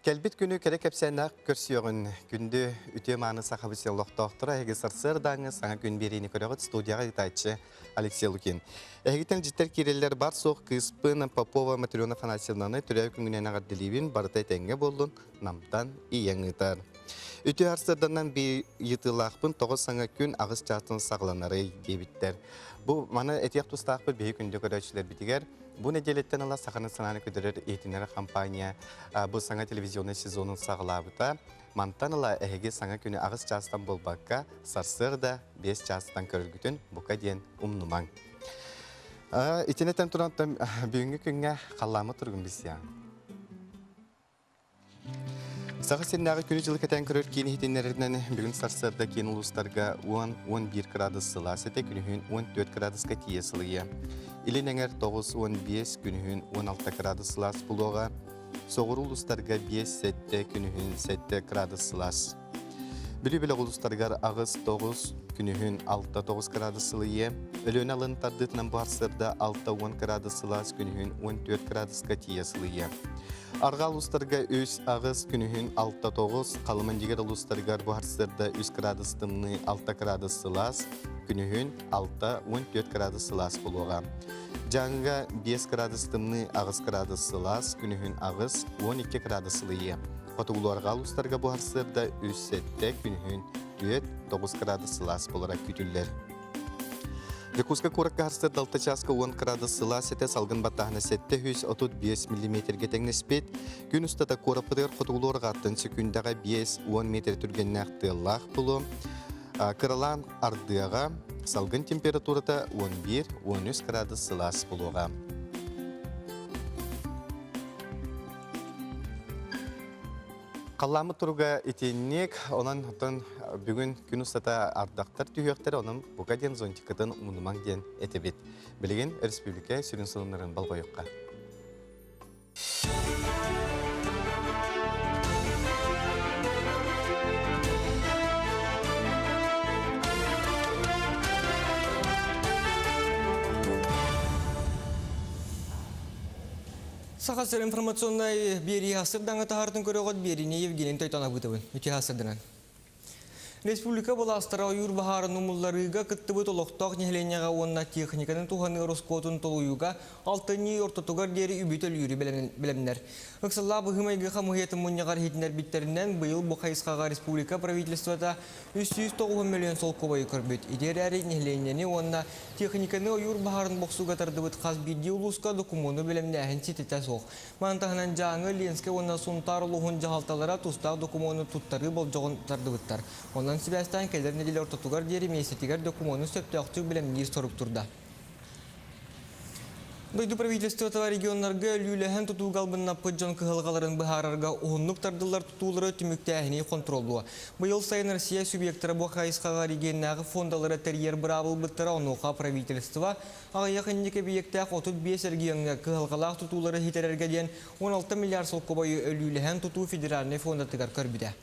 Кэлбит күнү кэрэ кэпсээннээх көрсүөҕүн күндү үтүө мааны сахабыт сирин олохтоохторо эһиги сарсыардааҥҥы саҥа күн биэриини көрөҕүт студияҕа ыытааччы Алексей Лукин. Эһигиттэн дьиттэр киирэллэр бар суох кыыспын Попова Матрена Афанасьевнаны төрөөбүт күҥҥүнэн эҕэрдэлиибин барыта этэҥҥэ буоллун Намтан ийэҥ ыытар. Үтүө сарсыарданан би ыйытыылаахпын тоҕо саҥа күн аҕыс чаастан саҕаланарый диэбиттэр. Бу маны этиэх тустаахпыт биһи күндү көрөөччүлэрбитигэр бу нэдиэлэттэн ыла Саха национальнай көдөрөр иһитиннэрэр компания бу саҥа телевизионнай сезонун саҕалаабыта. Мантан ыла эһиги саҥа күнү аҕыс чаастан буолбакка, сарсыарда 5 чаастан көрөргүтүн бука диэн умнумаҥ. Итинэтэн туран бүгүҥҥү күҥҥэ халлааммыт туругун билсиэҕиҥ. Саха сиринээҕи күнү-дьылы кэтээн көрөр киин иһитиннэрэринэн бүгүн сарсыарда киин улуустарга 10-11 градус сылаас этэ, күнүһүн 14 градуска тиийэ сылыйыа. Илин эҥэр 9-15, күнүһүн 16 градус сылаас булуоҕа. Соҕуруу улуустарга 5-7, күнүһүн 7 градус сылаас. Бүлүү бөлөх улуустарыгар 8-9, күнүһүн 6-9 градус сылыйыа. Өлүөнэ алын тардыытынан бу сарсыарда 6-10 градус сылаас, күнүһүн 14 градуска тиийэ сылыйыа. Арҕаа улуустарга 3-8, күнүһүн 6-9, Халымандигер улуустарыгар бу сарсыарда 3 градус тымныы, 6 градус сылаас, күнүһүн 6-14 градус сылаас буолуоҕа. Дьааҥыга 5 градус тымныы, 8 градус сылаас, күнүһүн 8, 12 градус сылыйыа. Хотугулуу-арҕаа улуустарга бу сарсыарда 3-7, күнүһүн 4-9 градус сылаас буолара күүтүллэр. Дьокуускай куоракка сарсыарда 6 чааска 10 градус сылаас этэ, салгын баттааһына 735 миллиметргэ тэҥнэспит. Күн устата куораппытыгар хотугулуу-арҕааттан сөкүүндэҕэ 5-10 метр түргэннээх тыаллаах буолуо. Кыралаан ардыаҕа салгын температурата 11-13 градус сылаас буолуоҕа. Халлааммыт туруга итинник, онон оттон бүгүн күн устата ардахтар түһүөхтэрэ, онон бука диэн зонтиккытын умнумаҥ диэн этэбит. Билигин республика сүрүн сонуннарын болҕойуохха. Саха сир информационнай биэрии сырдаҥа таһаартын көрөҕөт биэриини Евгений Тойтонабытыбын. Үтүө сырданан. Республика былаастара ойуур баһаарын умулларыыга кыттыбыт олохтоох нэһилиэнньэҕэ уонна техниканы туһаныы ороскуотун толуйууга алтынньы ортотугар диэри үбү төлүүрү бэлэмнэр. Ыксаллаах быһыы-майгы хамыыһыйатын мунньаҕар иһитиннэрбиттэринэн, быйыл бу хайысхаҕа республика правительствота 390 мөлүйүөн солкуобайы көрбүт. Ити эрээри нэһилиэнньэни уонна техниканы ойуур баһаарын бохсууга тардыбыт хас биирдии улууска докумуону бэлэмнээһин ситэтэ суох. Маны таһынан Дьааҥы, Ленскэй уонна Сунтаар улууһун дьаһалталара тустаах докумуону туттарыы болдьоҕун тардыбыттар. Онон сибээстээн кэлэр нэдиэлэ ортотугар диэри миэстэтигэр докумуону сөптөөхтүк бэлэмниир сорук турда. Дойду правительствота регионнарга өлүүлэһэн тутууга албыннаппыт дьон кыһалҕаларын быһаарарга уһуннук тардыллар тутуулары түмүктээһини хонтуруоллуо. Быйыл сайын Россия субъектара бу хайысхаҕа регионнааҕы фондалары тэрийэр быраабы ылбыттара, онуоха правительство аҕыйах инники эбийиэктээх 35 региоҥҥа кыһалҕалаах тутуулары ситэрэргэ диэн 16 миллиард солкуобайы өлүүлэһэн тутуу федеральнай фондатыгар көрбүтэ.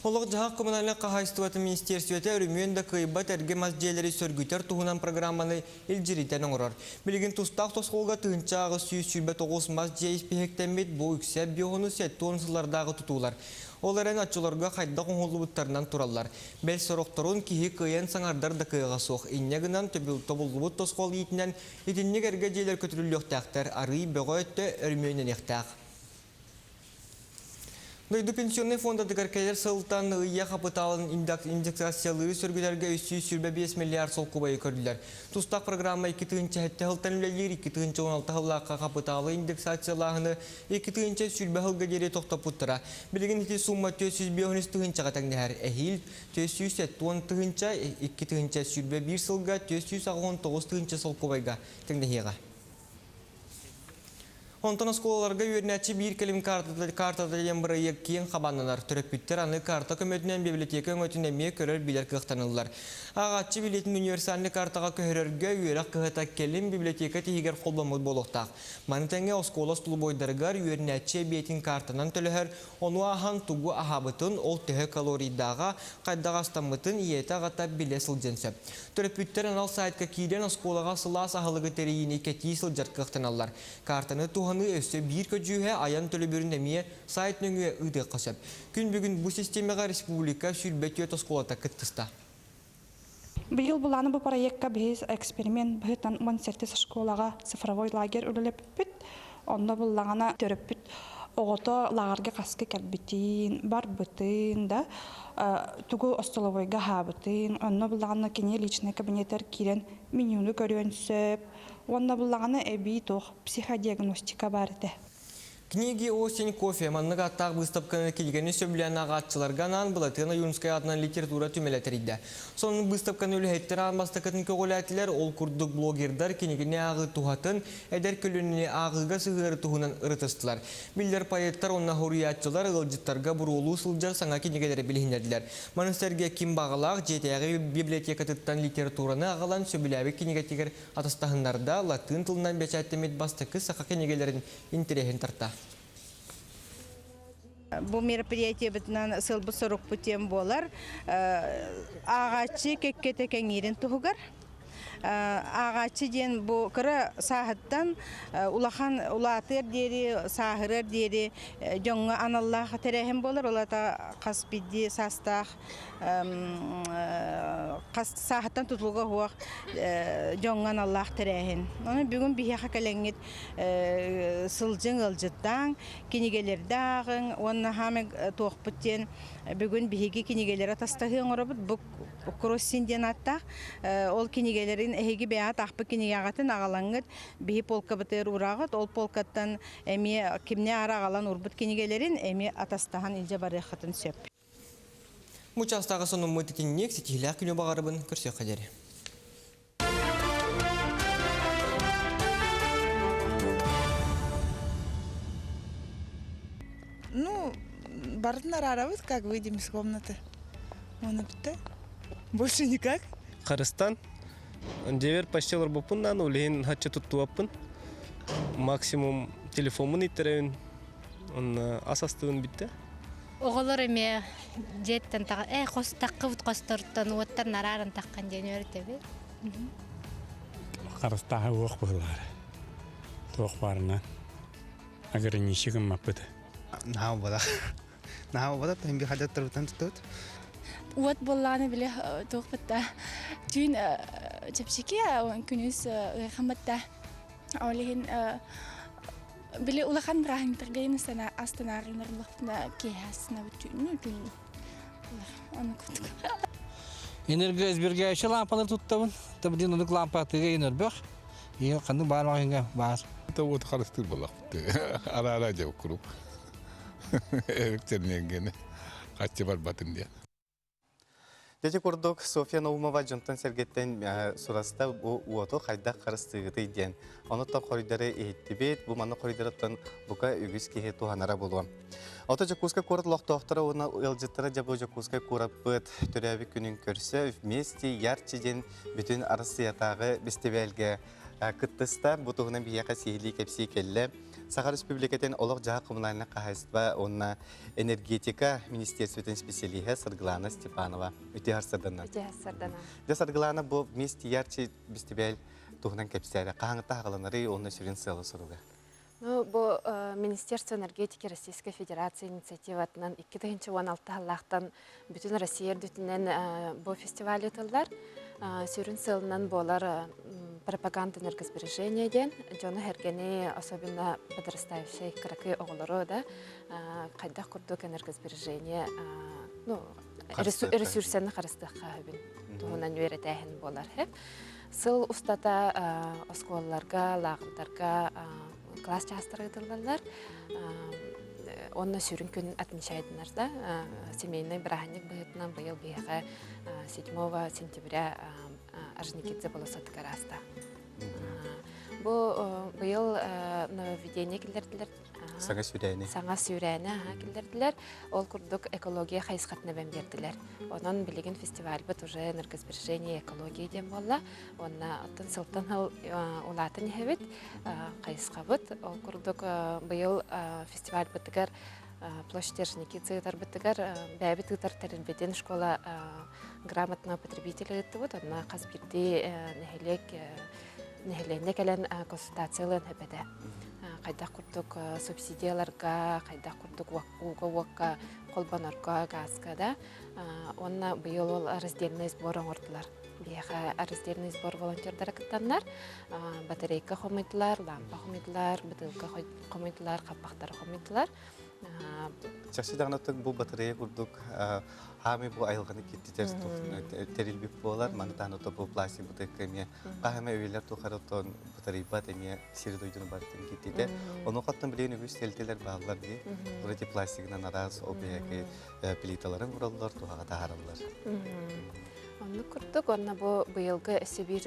Олох-дьаһах коммунальнай хаһаайыстыбатын министиэристибэтэ өрөмүөн да кыайбат эргэ мас дьиэлэри сөргүтэр туһунан программаны илдьиритэн оҥорор. Билигин тустаах тосхолго 1829 мас дьиэ испииһэктэммит, бу үксэ биоһуну 70 сыллардааҕы тутуулар. Ол эрэн оччолорго хайдах оҥоһуллубуттарынан тураллар. Бэл сорохторун киһи кыайан саҥардар да кыаҕа суох. Инньэ гынан тобуллубут тосхол иитинэн итинник эргэ дьиэлэр көтүрүллүөхтээхтэр, арыый бөҕө өттө өрөмүөннэниэхтээх. Дойду пенсионнай фондатыгар кэлэр сылтан ыйа хапытаалын индексациялыыр сөргүтэргэ 325 миллиард солкуобайы көрдүлэр. Тустаах программа 2007 сылтан үлэлиир 2016 сыллаахха хапытаалы индексациялааһыны 2020 сылга диэри тохтоппуттара. Билигин ити сумма 453 тыһыынчаҕа тэҥнэһэр. Эһиил 470 тыһыынча, 2021 сылга 489 тыһыынча солкуобайга тэҥнэһиэҕэ. Онтон оскуолаларга үөрэнээччи биир кэлим картата диэн бырайыак киэҥ хабааннанар. Төрөппүттэр аны карта көмөтүнэн библиотека өҥөтүн эмиэ көрөр-билэр кыахтаныллар. Ааҕааччы билиэтин универсальнай картаҕа көһөрөргө үөрэх кыһата кэлим библиотека тиһигэр холбоммут буолуохтаах. Маны тэҥэ оскуола остолобуойдарыгар үөрэнээччи эбиэтин картанан төлөһөр, ону ааһан тугу аһаабытын, ол төһө калорийдааҕа, хайдах астаммытын ийэтэ-аҕата билэ сылдьыан сөп. Төрөппүттэр анал сайтка киирэн оскуолаҕа сылаас аһылыгы тэрийиини кэтии сылдьар кыахтаналлар. Картаны туһаныы өссө биир көдьүүһэ айан төлөбүрүн эмиэ сайт нөҥүө ыытыахха сөп. Күн бүгүн бу систиэмэҕэ республика 24 оскуолата кыттыста. Быйыл былааны бу проекка биһиз эксперимент быһыытынан 17 школаҕа цифровой лагерь үлэлэппиппит. Онно буллаҕына төрөппүт оҕото лааҕырга хаска кэлбитин, барбытын да, тугу остолобуойга аһаабытын, онно буллаҕына кини личный кабинетэр киирэн менюну көрүөн сөп. Уонна буллаҕына эбии туох психодиагностика баар этэ. Книги «Осень кофе» маннык ааттаах быыстапканы кинигэни сөбүлээн ааҕааччыларга анаан Былатыан Ойуунускай аатынан литература түмэлэ тэрийдэ. Сонун быыстапканы үлэһиттэр аан бастакытын көҕүлээтилэр, ол курдук блогердар кинигэни ааҕыы туһатын, эдэр көлүөнэни ааҕыыга сыһыары туһунан ырытыстылар. Биллэр поэттар уонна суруйааччылар ыалдьыттарга буруолуу сылдьар саҥа кинигэлэри билиһиннэрдилэр. Маны сэргэ ким баҕалаах дьиэтээҕи библиотекатыттан литератураны аҕалан сөбүлээбит кинигэтигэр атастаһыннарда, латыын тылынан бэчээттэммит бастакы саха кинигэлэрин интэриэһин тарта. Бу мероприятиебытынан сылбыт сорукпут диэн буолар. Ааҕааччы кэккэтэ кэҥиирин туһугар. Ааҕааччы диэн бу кыра сааһыттан улахан улаатыар диэри, сааһырыар диэри дьоҥҥо аналлаах тэрээһин буолар. Ол аата хас биирдии саастаах хас сааһыттан тутулуга суох дьоҥҥо аналлаах тэрээһин. Онон бүгүн биһиэхэ кэлэҥҥит сылдьыҥ, ыалдьыттааҥ, кинигэлэрдэ ааҕыҥ уонна хаамай туохпут диэн бүгүн биһиги кинигэлэри атастаһыы оҥоробут. Бу кроссин диэн ааттаах. Ол кинигэлэрин эһиги бэйэҕит аахпыт кинигэҕитин аҕалаҥҥыт биһи полкабытыгар уураҕыт. Ол полкаттан эмиэ кимнээх эрэ аҕалан уурбут кинигэлэрин эмиэ атастаһан илдьэ барыаххытын сөп. Бу чаастааҕы сонуммут итинник ситиһиилээх күнү баҕарабын көрсүөххэ диэри. Ну, барытын араарабыт, как выйдем из комнаты. Оны бітті. Больше никак. Харыстан. Дьиэбэр почти олорбуппун даҕаны, ол иһин хачча туттубаппын. Максимум телефоммун иттэрэбин, онно ас астыыбын бүттэ. Оҕолор эмиэ дьиэттэн таҕа э хос таххыбыт хосторуттан уоттан арааран таххан диэн үөрэтэбит. Харыстааһы уох быһылаары. Туох баарынан ограничи гыммаппыт. Наһаа буолбатах. Наһаа буолбатах, тыһын би хадаттарбытан туттубут. Уот буоллаҕына били туохпут да түүн чэпчэки күнүс ыарахаммыт да ол иһин били улахан бырааһынньыктарга астана астынаарынар киэһэ астынабыт түүнү түүн ону курдук. Энергосбергающий лампалар туттабын. Табдин онук лампа атыыга ин өрбөх. И ханнык баар маҕаһыыҥҥа баар. Это вот харыстыыр буоллахпыт. Ара-ара дьэ куруук. Эрик хаччы барбатын диэн. Ити курдук Софья Наумова дьонтон-сэргэттэн сураста бу уоту хайдах харыстыыгытый диэн. Онуттан хоруйдары иһиттибит. Бу манна хоруйдарыттан бука үгүс киһи туһанара буолуо. Ото Дьокуускай куорат олохтоохторо уонна ыалдьыттара дьэ бу Дьокуускай куораппыт төрөөбүт күнүн көрсө вместе ярче диэн бүтүн Арассыйатааҕы бэстибээлгэ кыттыста. Бу туһунан биһиэхэ сиһилии кэпсии кэллэ. Саха Республикатын олох-дьаһах коммунальнай хаһаайыстыба уонна энергетика министерствотын специалиһэ Саргылана Степанова. Үтүө сарсыарданан. Үтүө сарсыарданан. Дьэ Саргылана бу Вместе ярче бистибээл туһунан кэпсээрэ. Хаһаҥыта хаҕаланарый уонна сүрүн сыала-соруга? Ну, бу Министерство энергетики Российской Федерации инициативатынан 2016 сыллаахтан бүтүн Россия үрдүтүнэн бу фестиваль ыытыллар. Сүрүн сыалынан буолар пропаганда энергосбережения диэн дьону-сэргэни, особенно подрастающай кыракый оҕолору да хайдах курдук энергосбережение ну, ресурсаны харыстыахха сөбүн туһунан үөрэтээһин буолар. Сыл устата оскуолаларга, лааҕырдарга класс чаастара ыытыллаллар. Онно сүрүн күн отмечайдынар да семейный бырааһынньык быһыытынан быйыл биһиэхэ 7 сентября Орджоникидзе болосатыгар ааста. Бу быйыл нововведение киллэрдилэр Саҥа сүүрээни. Саҥа сүүрээни киллэрдилэр. Ол курдук экология хайысхатын эбэн биэрдилэр. Онон билигин фестивальбыт уже энергосбережение экология диэн буолла. Уонна оттон сылтан сыл улаатан иһэбит хайысхабыт. Ол курдук быйыл фестивальбытыгар площадь Орджоникидзе ыытарбытыгар бэйэбит ыытар тэрилбитин школа грамотного потребителя ыыттыбыт. Онно хас биирдии нэһилиэк нэһилиэнньэ кэлэн консультация ылыан сөп этэ. Хайдах курдук субсидияларга, хайдах курдук ууга-уокка холбонорго, газка да. Уонна быйыл ол раздельный сбор оҥордулар. Биһиэхэ раздельный сбор волонтердара кыттаннар, батарейка хомуйдулар, лампа хомуйдулар, бытыылка хомуйдулар, хаппахтары хомуйдулар. Чахчы даҕаны бу батарея курдук хаамый бу айылҕаны киртитэр тэрилбит буолар. Маны таһынан бу пластик бутылка эмиэ хаһыма өйүлэр тухары оттон батарыйбат эмиэ сири дойдуну барытын киртитэр. Ону хаттан билигин үгүс тэрилтэлэр бааллар дии. Вроде пластигынан араас ол биһиэки плиталарын ураллар, туһаҕа таһаараллар. Оннук курдук, уонна бу быйылгы өссө биир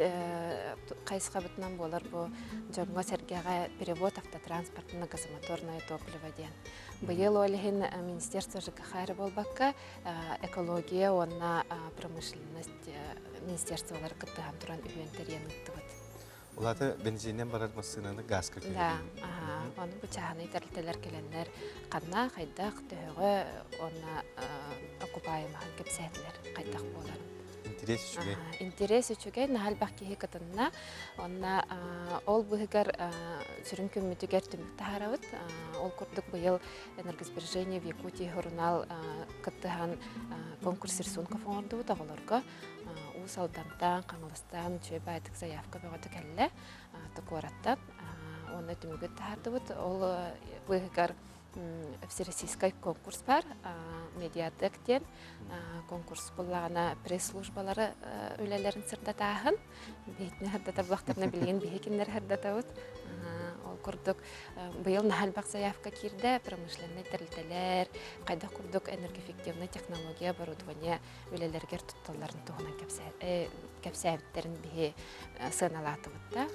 хайысхабытынан буолар бу дьоҥҥо-сэргэҕэ перевод автотранспорта на газомоторное топливо диэн. Быйыл ол иһин Министерство ЖКХ эрэ буолбакка, экология уонна промышленность министерстволары кыттыһан туран үһүөн тэрийэн ыыттыбыт. Улаата бензинен барар массыынаны газка көһөрүү. Да, ону бу чааһынай тэрилтэлэр кэлэннэр ханна, хайдах, төһөҕө уонна окупаемаһын кэпсээтилэр, хайдах буоларын. Интерес үчүгэй. Интерес үчүгэй, наһаа элбэх киһи кытынна. Онно ол быһыгар сүрүн күммүтүгэр түмүк таһаарабыт. Ол курдук быйыл энергосбережение в Якутии журнал кыттыһан конкурс рисунков оҥордубут оҕолорго. Уус Алдантан, Хаҥаластан үчүгэй баайдык заявка бөҕөтө кэллэ куораттан. Уонна түмүгүн таһаардыбыт. Ол быыһыгар всероссийскай конкурс бар, медиатек диэн конкурс буллаҕына пресс-службалары үлэлэрин сырдатааһын. Биһитини сырдатар буоллахтарына билигин биһи кинилэри сырдатабыт. Ол курдук быйыл наһаа элбэх заявка киирдэ, промышленнай тэрилтэлэр, хайдах курдук энергоэффективнай технология, оборудование үлэлэригэр тутталларын туһунан кэпсээбиттэрин биһи сыаналаатыбыт да.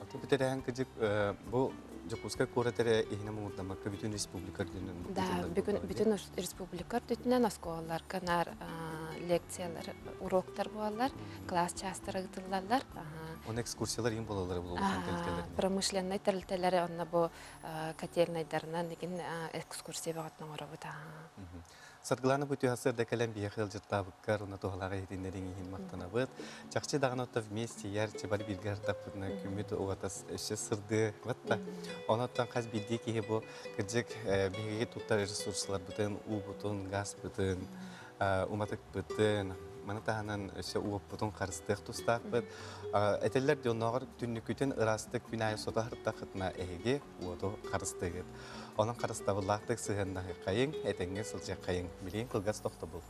Аты бүтэрээһин кыдьык бу Дьокуускай куорат эрэ иһинэ муҥурдаммакка бүтүн республика үрдүнэн Да, бүгүн бүтүн республика үрдүнэн оскуолаларга наар лекциялар, уроктар буолаллар, класс чаастара ыытыллаллар. Оны экскурсиялар иин буолаллар булулхан тэрилтэлэр. Промышленнай тэрилтэлэри онно бу котельнайдарынан игин экскурсия бөҕөтүн оҥоробут. Саргылаана бу түһэ сырда кэлэн биһиэхэ ыалдьыттаабыккар уонна туһалаах иһитиннэриҥ иһин махтанабыт. Чахчы даҕаны отто вместе ярче бары бииргэ ардахпытына күммүт угата өссө сырдыабыт да. Онон хас биирдии киһи бу кырдьык биһиги туттар ресурсаларбытын, уубутун, газпытын, уматыкпытын, маны таһынан өссө уоппутун харыстыах тустаахпыт. Этэллэр дьонноҕор түннүкүтүн ыраастык күн аайы сото сырыттаххытына эһиги уоту харыстыыгыт. Онон харыстабыллаахтык сыһыаннаһыаххайыҥ, этэҥҥэ сылдьыаххайыҥ. Билигин кылгас тохтобул.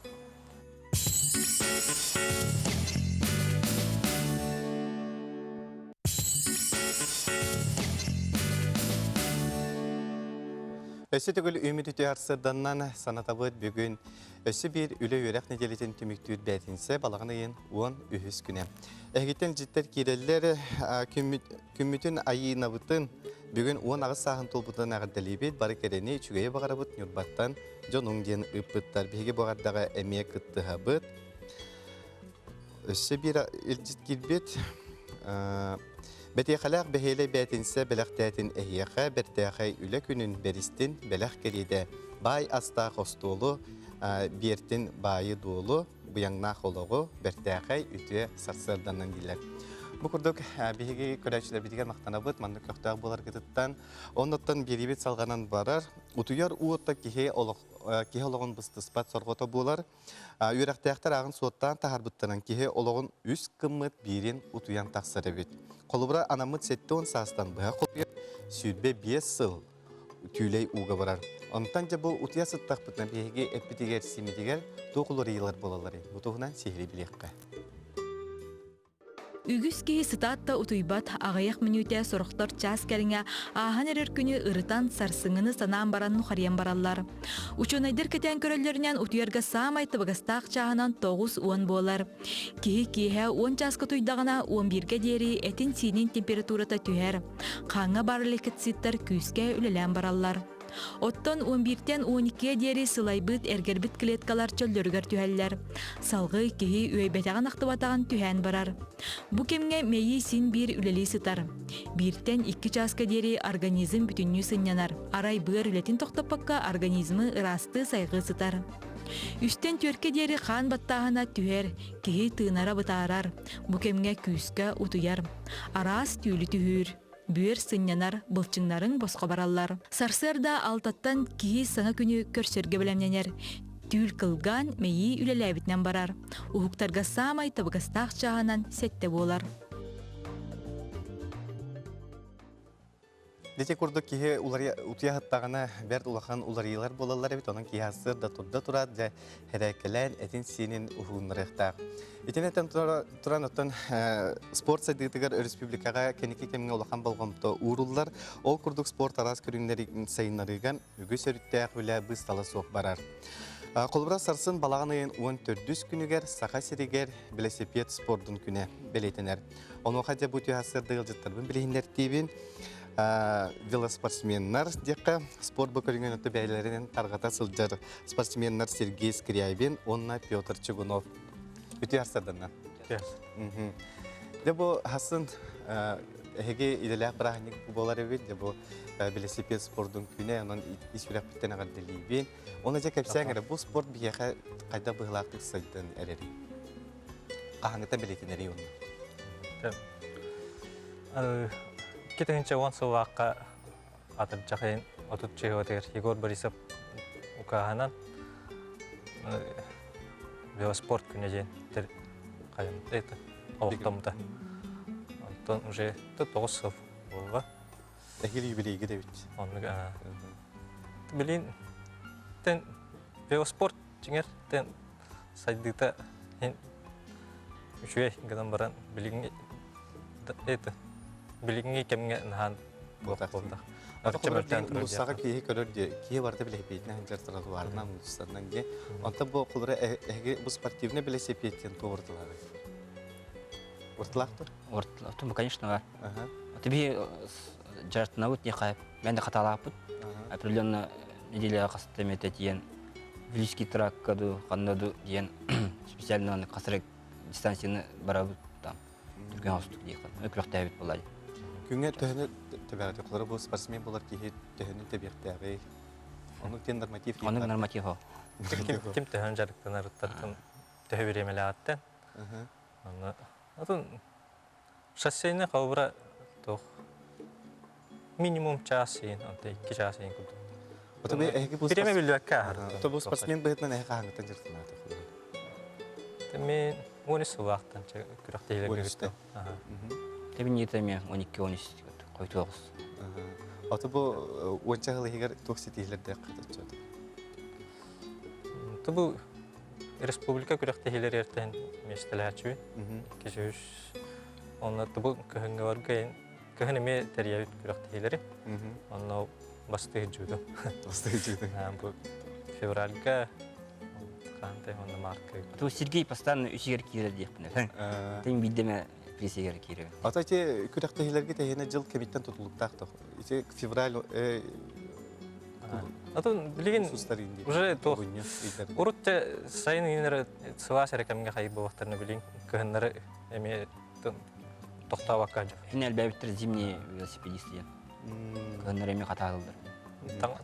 Өссө төгүл үмүт үтүө арсырданнан санатабыт бүгүн өссө биир үлэ-үөрэх нэдиэлэтин түмүктүүр бээтинсэ балаҕан ыйын 13 күнэ. Эһигиттэн дьиттэр киирэллэр Күммүтүн айыынабытын бүгүн 18 сааһын туолбутунан эҕэрдэлиибит, бары кэрэни, үчүгэйи баҕарабыт Ньурбаттан дьонуҥ диэн ыыппыттар. Биһиги бу эҕэрдэҕэ эмиэ кыттыһабыт. Өссө биир илдьит киирбит. Бэтиэхэлээх бэһиэлэй бээтинсэ бэлэхтээтин эһиэхэ бэртээхэй үлэ күнүн бэристин бэлэх кэриэтэ баай астаах остуолу биэртин баайы-дуолу быйаҥнаах олоҕу бэртээхэй үтүө сарсыарданан дииллэр. Бу курдук биһиги көрөөччүлэрбитигэр махтанабыт, маннык көхтөөх буоларгытыттан. Оннуттан биэриибит салҕанан барар. Утуйар уотта киһи олох киһи олоҕун быстыспат сорҕото буолар. Үөрэхтээхтэр ааҕын суоттаан таһаарбыттарын киһи олоҕун үс гыммыт биирин утуйан тахсар эбит. Холобура, анаммыт 70 саастан быһа холуйар 25 сыл түүлэй ууга барар. Онтон дьэ бу утуйа сыттахпытына биһиги эппитигэр симитигэр туох уларыйыылар буолалларый? Бу туһунан сиһилии билиэххэ. Үгүс киһи сытаат да утуйбат, аҕыйах мүнүүтэ сорохтор чаас кэриҥэ ааһан эрэр күнү ырытан, сарсыҥҥыны санаан баран нухарыйан бараллар. Учуонайдар кэтээн көрөллөрүнэн утуйарга саамай табыгастаах чааһынан 90 буолар. Киһи киэһэ 10 чааска утуйдаҕына 11-гэ диэри этин-сиинин температурата түһэр. Хааҥҥа баар лейкоциттар күүскэ үлэлээн бараллар. Оттон 11-тэн 12-гэ диэри сылайбыт, эргэрбит клеткалар чөллөрүгэр түһэллэр. Салгыы киһи үөйбэтэҕин-ахтыбатаҕын түһээн барар. Бу кэмҥэ мэйии син биир үлэлии сытар. Бииртэн икки чааска диэри организм бүтүннүү сынньанар. Арай быар үлэтин тохтоппокко организмы ыраастыы-сайҕыы сытар. Үстэн түөркэ диэри хаан баттааһына түһэр, киһи тыынара бытаарар. Бу кэмҥэ күүскэ утуйар. Араас түүлү түһүүр. Бүөр сынньанар, былчыҥнарыҥ босхо бараллар. Сарсыарда алтаттан киһи саҥа күнү көрсөргө бэлэмнэнэр. Түүл кылгаан, мэйии үлэлээбитинэн барар. Уһуктарга саамай табыгастаах чааһынан сэттэ буолар. Дити курдук киһи утуйа сыттаҕына бэрт улахан уларыйыылар буолаллар эбит. Онон киһи сыр да турда тураат дьэ һэрээккэлээн этин-сиинин уһугуннарыахтаах. Итини этэн туран оттон спорт сайдыытыгар өрөспүүбүлүкэҕэ кэнники кэмҥэ улахан болҕомто ууруллар. Ол курдук спорт араас көрүҥнэрин сайыннарыыга үгүс өрүттээх үлэ быыстала суох барар. Холобура сарсын балаҕан ыйын 14 күнүгэр Саха сиригэр велосипед спордун күнэ бэлиэтэнэр. Онуоха дьэ бу түһэ сырдык ыалдьыттарбын билиһиннэртиибин. Велоспортсменнар диэххэ спорт бу көрүҥүн өттө бэйэлэринэн тарҕата сылдьар спортсменнар Сергей Скрябин уонна Петр Чугунов. Үтүө арсарданна. Дьэ бу хасын эһиги идэлээх бырааһынньык буолар эбит. Дьэ бу велосипед спордун күнэ, онон ис сүрэхпиттэн эҕэрдэлиибин. Оны дьэ кэпсээҥ эрэ, бу спорт биһиэхэ хайдах быһыылаахтык сайдан эрэрий? Хаһааҥҥыта бэлиэтэнэрий онно? 2010 сыллаахха атырдьах ыйын 30 чыһыатыгар Егор Борисов укааһынан велоспорт күнэ диэн это олохтоммута. Онтон уже тоҕус сыл буолла. Эһиил юбилейга да эбит. Оннук Билин тен велоспорт дьиҥэр тен сайдыыта үчүгэй гынан баран билиҥҥи это билиҥҥи кэмҥэ наһаан буолбатах. Улуссаҕа киһи көрөр диye, киһи барыта билэһипиэтинэн сылдьар тротуарынан, улуссанан диye. Онтон бу холобура эһиги бу спортивный велосипедтен туордулары. Орталаахтар? Орталаахтар, конечно, бар. Тебе жартынабыт не хайып. Мен де хаталааппыт. Определенно неделяға хаста мете тиен Вилийский тракка ду, ханна ду диэн специально хасырык дистанцияны барабыт там. Түргэн хостук диэххэ. Өкүрөхтээбит буолар. Күҥҥэ төһөнү төбөҕө холобура бу спортсмен буолар киһи төһөнү тэбиэхтээҕий? Оннук диэн норматив Оннук норматив ол. Ким төһөн дьарыктанарыттан төһө бириэмэлээҕиттэн. Онно атын шоссейный холобура туох минимум час иин, онто икки час иин курдук. Бириэмэ биллибэккэ ааһар. Бу спортсмен быһыытынан эһиги хаһааҥҥыттан дьарыктанаата? Мен 13 сыллаахтан күрэхтэһиилэргэ кыттым. Тэбинниитэ эмиэ 12-13 хойутуоҕус. Ото бу уонча сыл иһигэр туох ситиһиилэрдээх кытаччы? Бу республика күрэхтэһиилэр эртэн миэстэлээччибин. Киһи Онно бу кыһыҥҥы барга кыһын эмиэ тэрийэбит күрэхтэһиилэри. Онно бастыы сылдьыбытым. Бастыы сылдьыбытым. Бу февральга хаантай онно мартка. То Сергей постоянно үсигэр киирэр диэхпин. Тин биирдеме пресигэр киирэр. Ата ити күрэхтэһиилэргэ тэһиэнэ дьыл кэмиттэн тутулуктаах то. Ити февраль Атын билигин уже туох урут сайын иинэр сылаас эрэ кэмҥэ хайбылахтарына билигин кыһыннары эмиэ. Тохтообокко. Хин элбээбиттэр зимний велосипедист диэн. Кыһыннар эмиэ хатаалылар.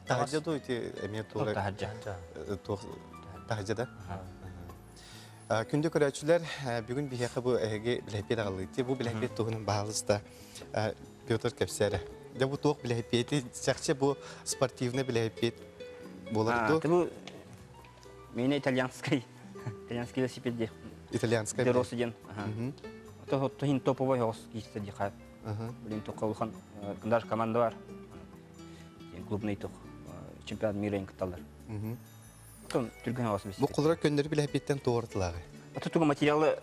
Таһырдьа дуу ити эмиэ туора Таһырдьа. Таһырдьа да? Күндү көрөөччүлэр, бүгүн биһиэхэ бу эһиги билэһипиэт аҕаллыытти. Бу билэһипиэт туһунан баһаалыста Петр кэпсээрэ. Дьэ бу туох билэһипиэти, чахчы бу спортивный билэһипиэт буолар дуу? Бу Меня итальянский, итальянский велосипед диэх. Итальянский. Деросы диэн. То хин топовой хоҕус киирсэ диэхэ. Блин, тоққа улахан даже команда бар. Клубный тух чемпионат мира кытталлар. Түргэн хоҕус Бу кулара көннөрү билэһипиэттэн туортылааҕы. Аты тугу материалы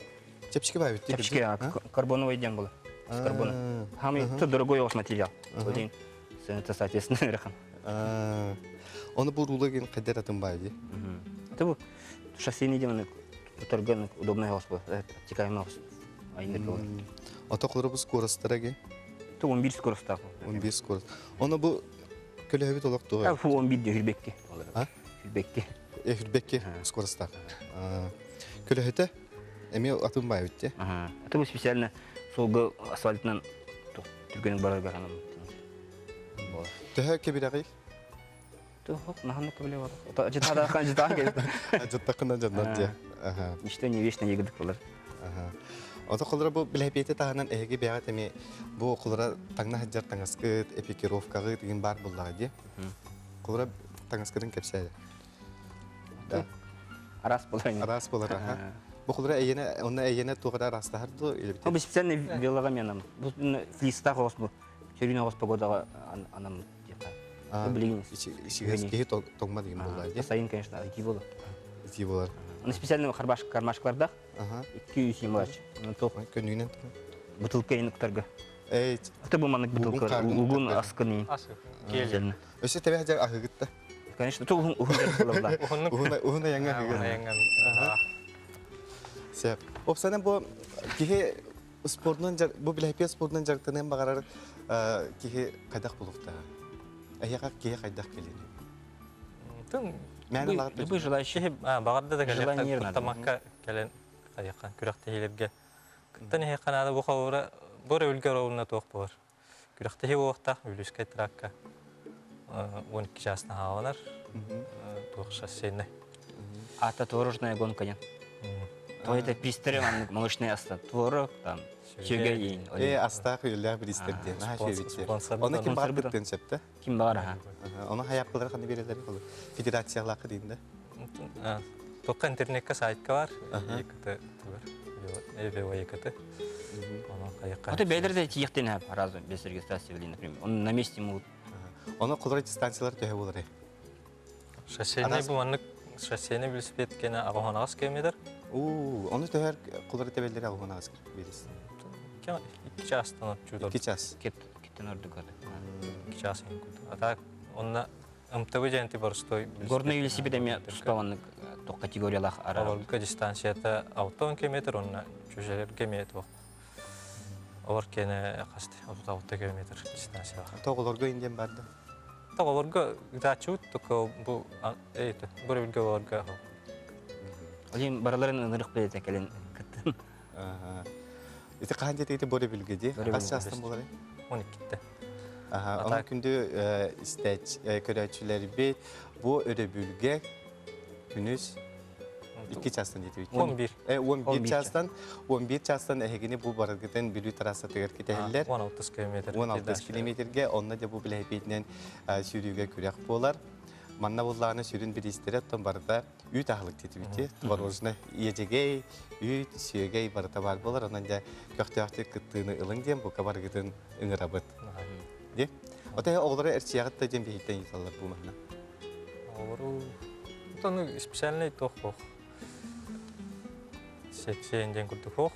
Чэпчэки баайбыт. Чэпчэки карбоновый диэн була. С карбона. Хамый дорогой оҕус материал. Блин, цената соответственно ыарахан. Оны бу рула ген кадер атын бай ди. Это бу шоссейный ден тутарга удобный хоос бу. Обтекаемый хоос. Айныр болар. Ото кулары бу скоростара ген? Ту 11 скоростах. 11 скорость. Оны бу көлөһөбүт олох туга? Фу 11 де хүрбекке. Хүрбекке. Э хүрбекке скоростах. Көлөһөтө эми атын бай битте. Это бу специально суолга асфальтынан түргенин барарга анам. Төһө кэбирэҕий? Туох наһаннык кэбилэ бар. Жытадахан жытаан кэлip. Жыттакына жаннар дьэ. Ничто не вечно егідік болар. Ото холора бу билэпиэти таһынан эһиги бэҕэ эми бу холора таҥна сылдьар таҥаскыт, экипировкаҕыт игин баар буллаҕа дии. Холора таҥаскытын кэпсээдэ. Араас болар. Араас болар, аха. Бу холора эйиэнэ, онно эйиэнэ туох эрэ араастаһар дуо? Бу специальный велога менам. Бу флистах оҕус бу. Сөрүүн оҕус погодаҕа анаммыт диэххэ. Билигин киһи тоҥма деген буолла дии. Сайын, конечно, итии буолар. Итии буолар. Аны специально кармашкалардах 200 мылач. Көннүгүнэн бутылка ин уктарга. Это бу маннык бутылка угун аскын. Өссө тэбэ хадьар аһыгытта. Конечно, то уһун уһун буолла. Уһун уһун аяңга аһыгыт. Сеп. Опсанан бу киһи Спордунан бу билэпиэ спордунан дьарыктаныан баҕарар киһи хайдах булуохтааҕа? Эһиэхэ киһи хайдах кэлиний? Тын Любой желающий баҕарда да кэлиэххэ куттамакка кэлэн хайыахха күрэхтэһиилэргэ кыттан иһиэххэ наада бу холобура бу өрөбүлгэ оруобуна туох буолар күрэхтэһии буолуохтаах Бүлүүскэй тракка 12 чаас наһааланар туох шоссейный Ата творожная гонка диэн. То это пристері маннык молочный аста творог там сүөгэй Э астаах үөллээх биристер диэн наһаа үчүгэй Оны ким баар кыттыан сөп да? Ким баар аха. Оны хайаппылар ханы берелер ол федерациялаах дейін да. Тоққа интернетке сайтка бар. ЕКТ тугар. ЭВО ЕКТ. Это бәйлер де тиехтен разу без регистрации вели, например. Он на месте могут. Оны кулар дистанциялар төһө болар. Шоссейный бу маннык шоссейный велосипед кене агоһонагас километр. У, оны төһөр кулар тебеллери агоһонагас берис. Икки частан отчудор. Икки час. Кет кеттен ордук. Икки час. А так онна МТВ дьэнти боростой. Горный велосипед эми туспа тоқ категориялах ара. Олорго дистанцията 6 километр, онна чүжелерге метр. Олар кене касты 36 километр дистанция. Тоғолорго инден барды. Тоғолорго дачут, только бу эйт, бу билге олорго. Олим бараларын ынырык билет келен кыттын. Ити хаан дете боре билге ди. Хас частан болар? 12-те. Аны күндү истәч көрәчүләр бу өрөбүлге күнүс 2 частан дети. 11. 11 частан, 11 частан эһигини бу барыгытын бүлүү трассатыгар китәһэллэр. 16 километр. 16 километрге онна де бу билэһипиитинэн сүүрүүгэ күрэх буолар. Манна буллааны сүрүн биристери оттон барыта үүт аһылык тетибити. Творожный иэдьэгэй, үүт, сүөгэй барыта бар болар. Онон дьэ көхтөөхтүк кыттыыны ылыҥ диэн бука барыгытын ыҥырабыт. Ди. Ота оҕолоро эрчийэҕит да диэн биһиттэн ыйыталлар бу манна. Оҕолору Тону специальный туох хоох. Секция диэн курдук хоох.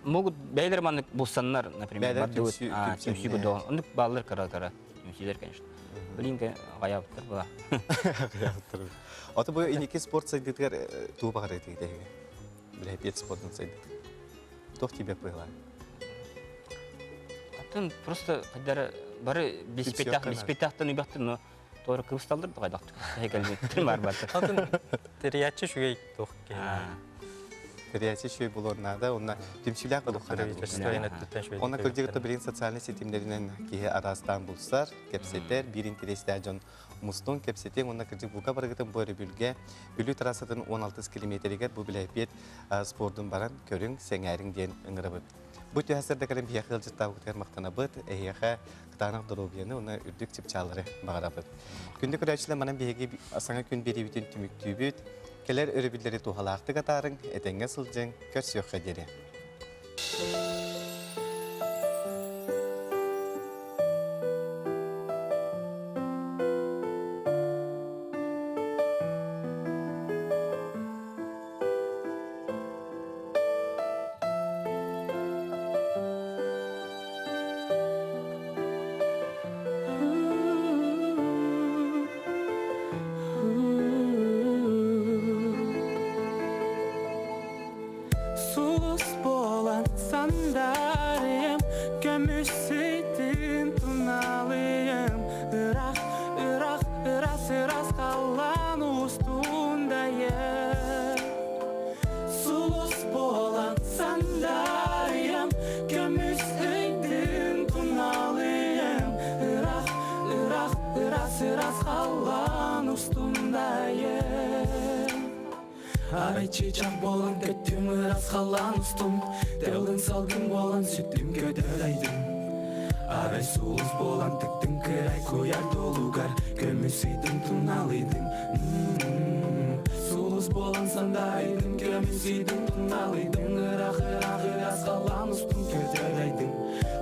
Могут бәйлер маннык булсаннар, например, бардыбыт, түмсүү гудо. Оннук бааллар кара-кара. Түмсүүлэр, конечно. Блин, гаябыттар була. Гаябыттар. Ото бу иники спорт сайдытыгар туу багар этиги Билэпиэт спортун сайдытыгар. Туох тебе пыла? Атын просто кайдара бары беспектахтан үбәхтен, но Торы кыбысталдыр да кайдак кэлбиттер бар бар. Атын террияччы үчүгэй туох киһи. Тэрийээччи үчүгэй буолуон наада, уонна түмсүүлээх буолуохха наада. Онно кырдьыгыта билигин социальнай ситимнэринэн киһи араастаан булсар, кэпсэтэр, биир интэриэстээх дьон мустун, кэпсэтиэҥ уонна кырдьык бука барыгытын бу өрөбүлгэ Бүлүү трассатын 16 километригэр бу билэпиэт спордун баран көрүҥ, сэҥээриҥ диэн ыҥырабыт. Бу түһэ сырдакарын биһиэхэ ыалдьыттаабытыгар махтанабыт, эһиэхэ кытаанах доруобуйаны уонна үрдүк чыпчааллары баҕарабыт. Күндү көрөөччүлэр, манан биһиги саҥа күн биэриибитин түмүктүүбүт. Кэлэр өрөбүллэри туһалаахтык атаарыҥ, этэҥҥэ сылдьыҥ, көрсүөххэ диэри. Сулус буолан сандарыйым, көмүс ситин туналыйым, Ыраах, ыраах, ырас, ырас халлаан устундайым. Сулус буолан сандарыйым, көмүс өйдүн туналыйым, Ыраах, ыраах, ырас, ырас халлаан устундайым. Арай чыычаах буолан көттүм ырас халлаан устум, Тэллин салгын буолан сүттүм көтөр айдым. Арай сулус буолан тыктым кырай куйар долугар, Көмүс ыйдым туналыйдым. Сулус буолан сандайдым, көмүс ыйдым туналыйдым, Ыраах ыраах ырас халлаан устун көтөр айдым.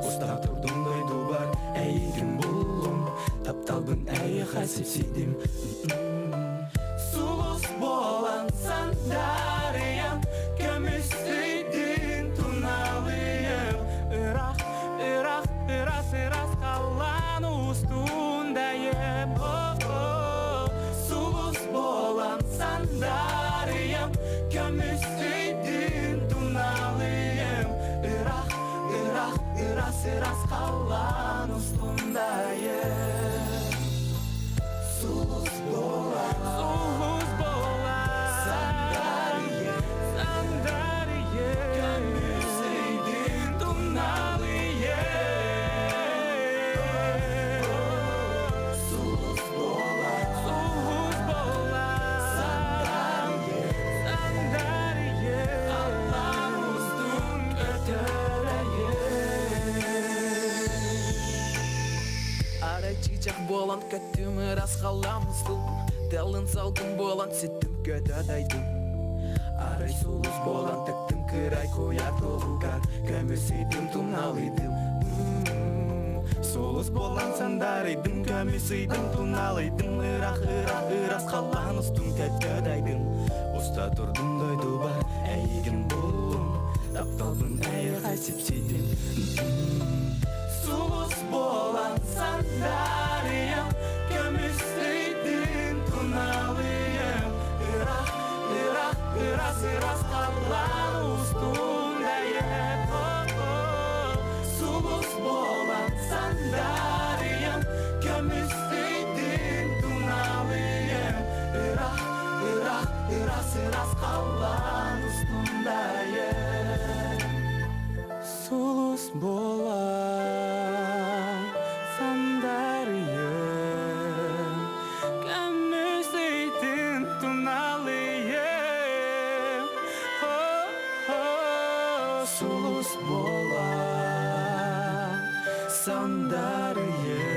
Уста турдум дойдубар, эйигин буллум, Тапталбын эйиэхэ сипсийдим. Сулус буолан сандарыйам, көмүс өйдүн туналыйым. Ыраах, ыраах, ырас, ырас халлаан устундайым. Сулус буолан сандарыйам, көмүс өйдүн туналыйым. Ыраах, ыраах, ырас, ырас халлаан устундайым. Сулус буолан, сулус буолан, сандарыйа, сандарыйа, көмүс өйдүн туналыйа. Сулус буолан, сулус буолан, сандарыйа, сандарыйа, халлаан устун көтөрөйө. Арай чыычах буолан көттүм ырас халлаан устун, Тэллин салгын буолан сүттүм көтө дайдым. Арай сулус буолан тыктым кырай куйаар толугар, Көмүс ыйдым туналыйдым. Сулус буолан сандарыйдым, көмүс ыйдым туналыйдым, Ыраах ыраах ырас халлаан устун көтө дайдым. Уста турдум дойдубар, эйигин буллум, Тапталбын эйиэхэ сипсийдим. Сулус буолан сандарыйам, көмүс өйдүн туналыйым. Ыраах, ыраах, ырас, ырас халлаан устундайым. Сулус буолан сандарыйам, көмүс өйдүн туналыйым. Ыраах, ыраах, ырас, ырас халлаан устундайым. Сулус буолан сандарыйым, көмүс өйдүн туналыйым. Сулус буолан сандарыйым.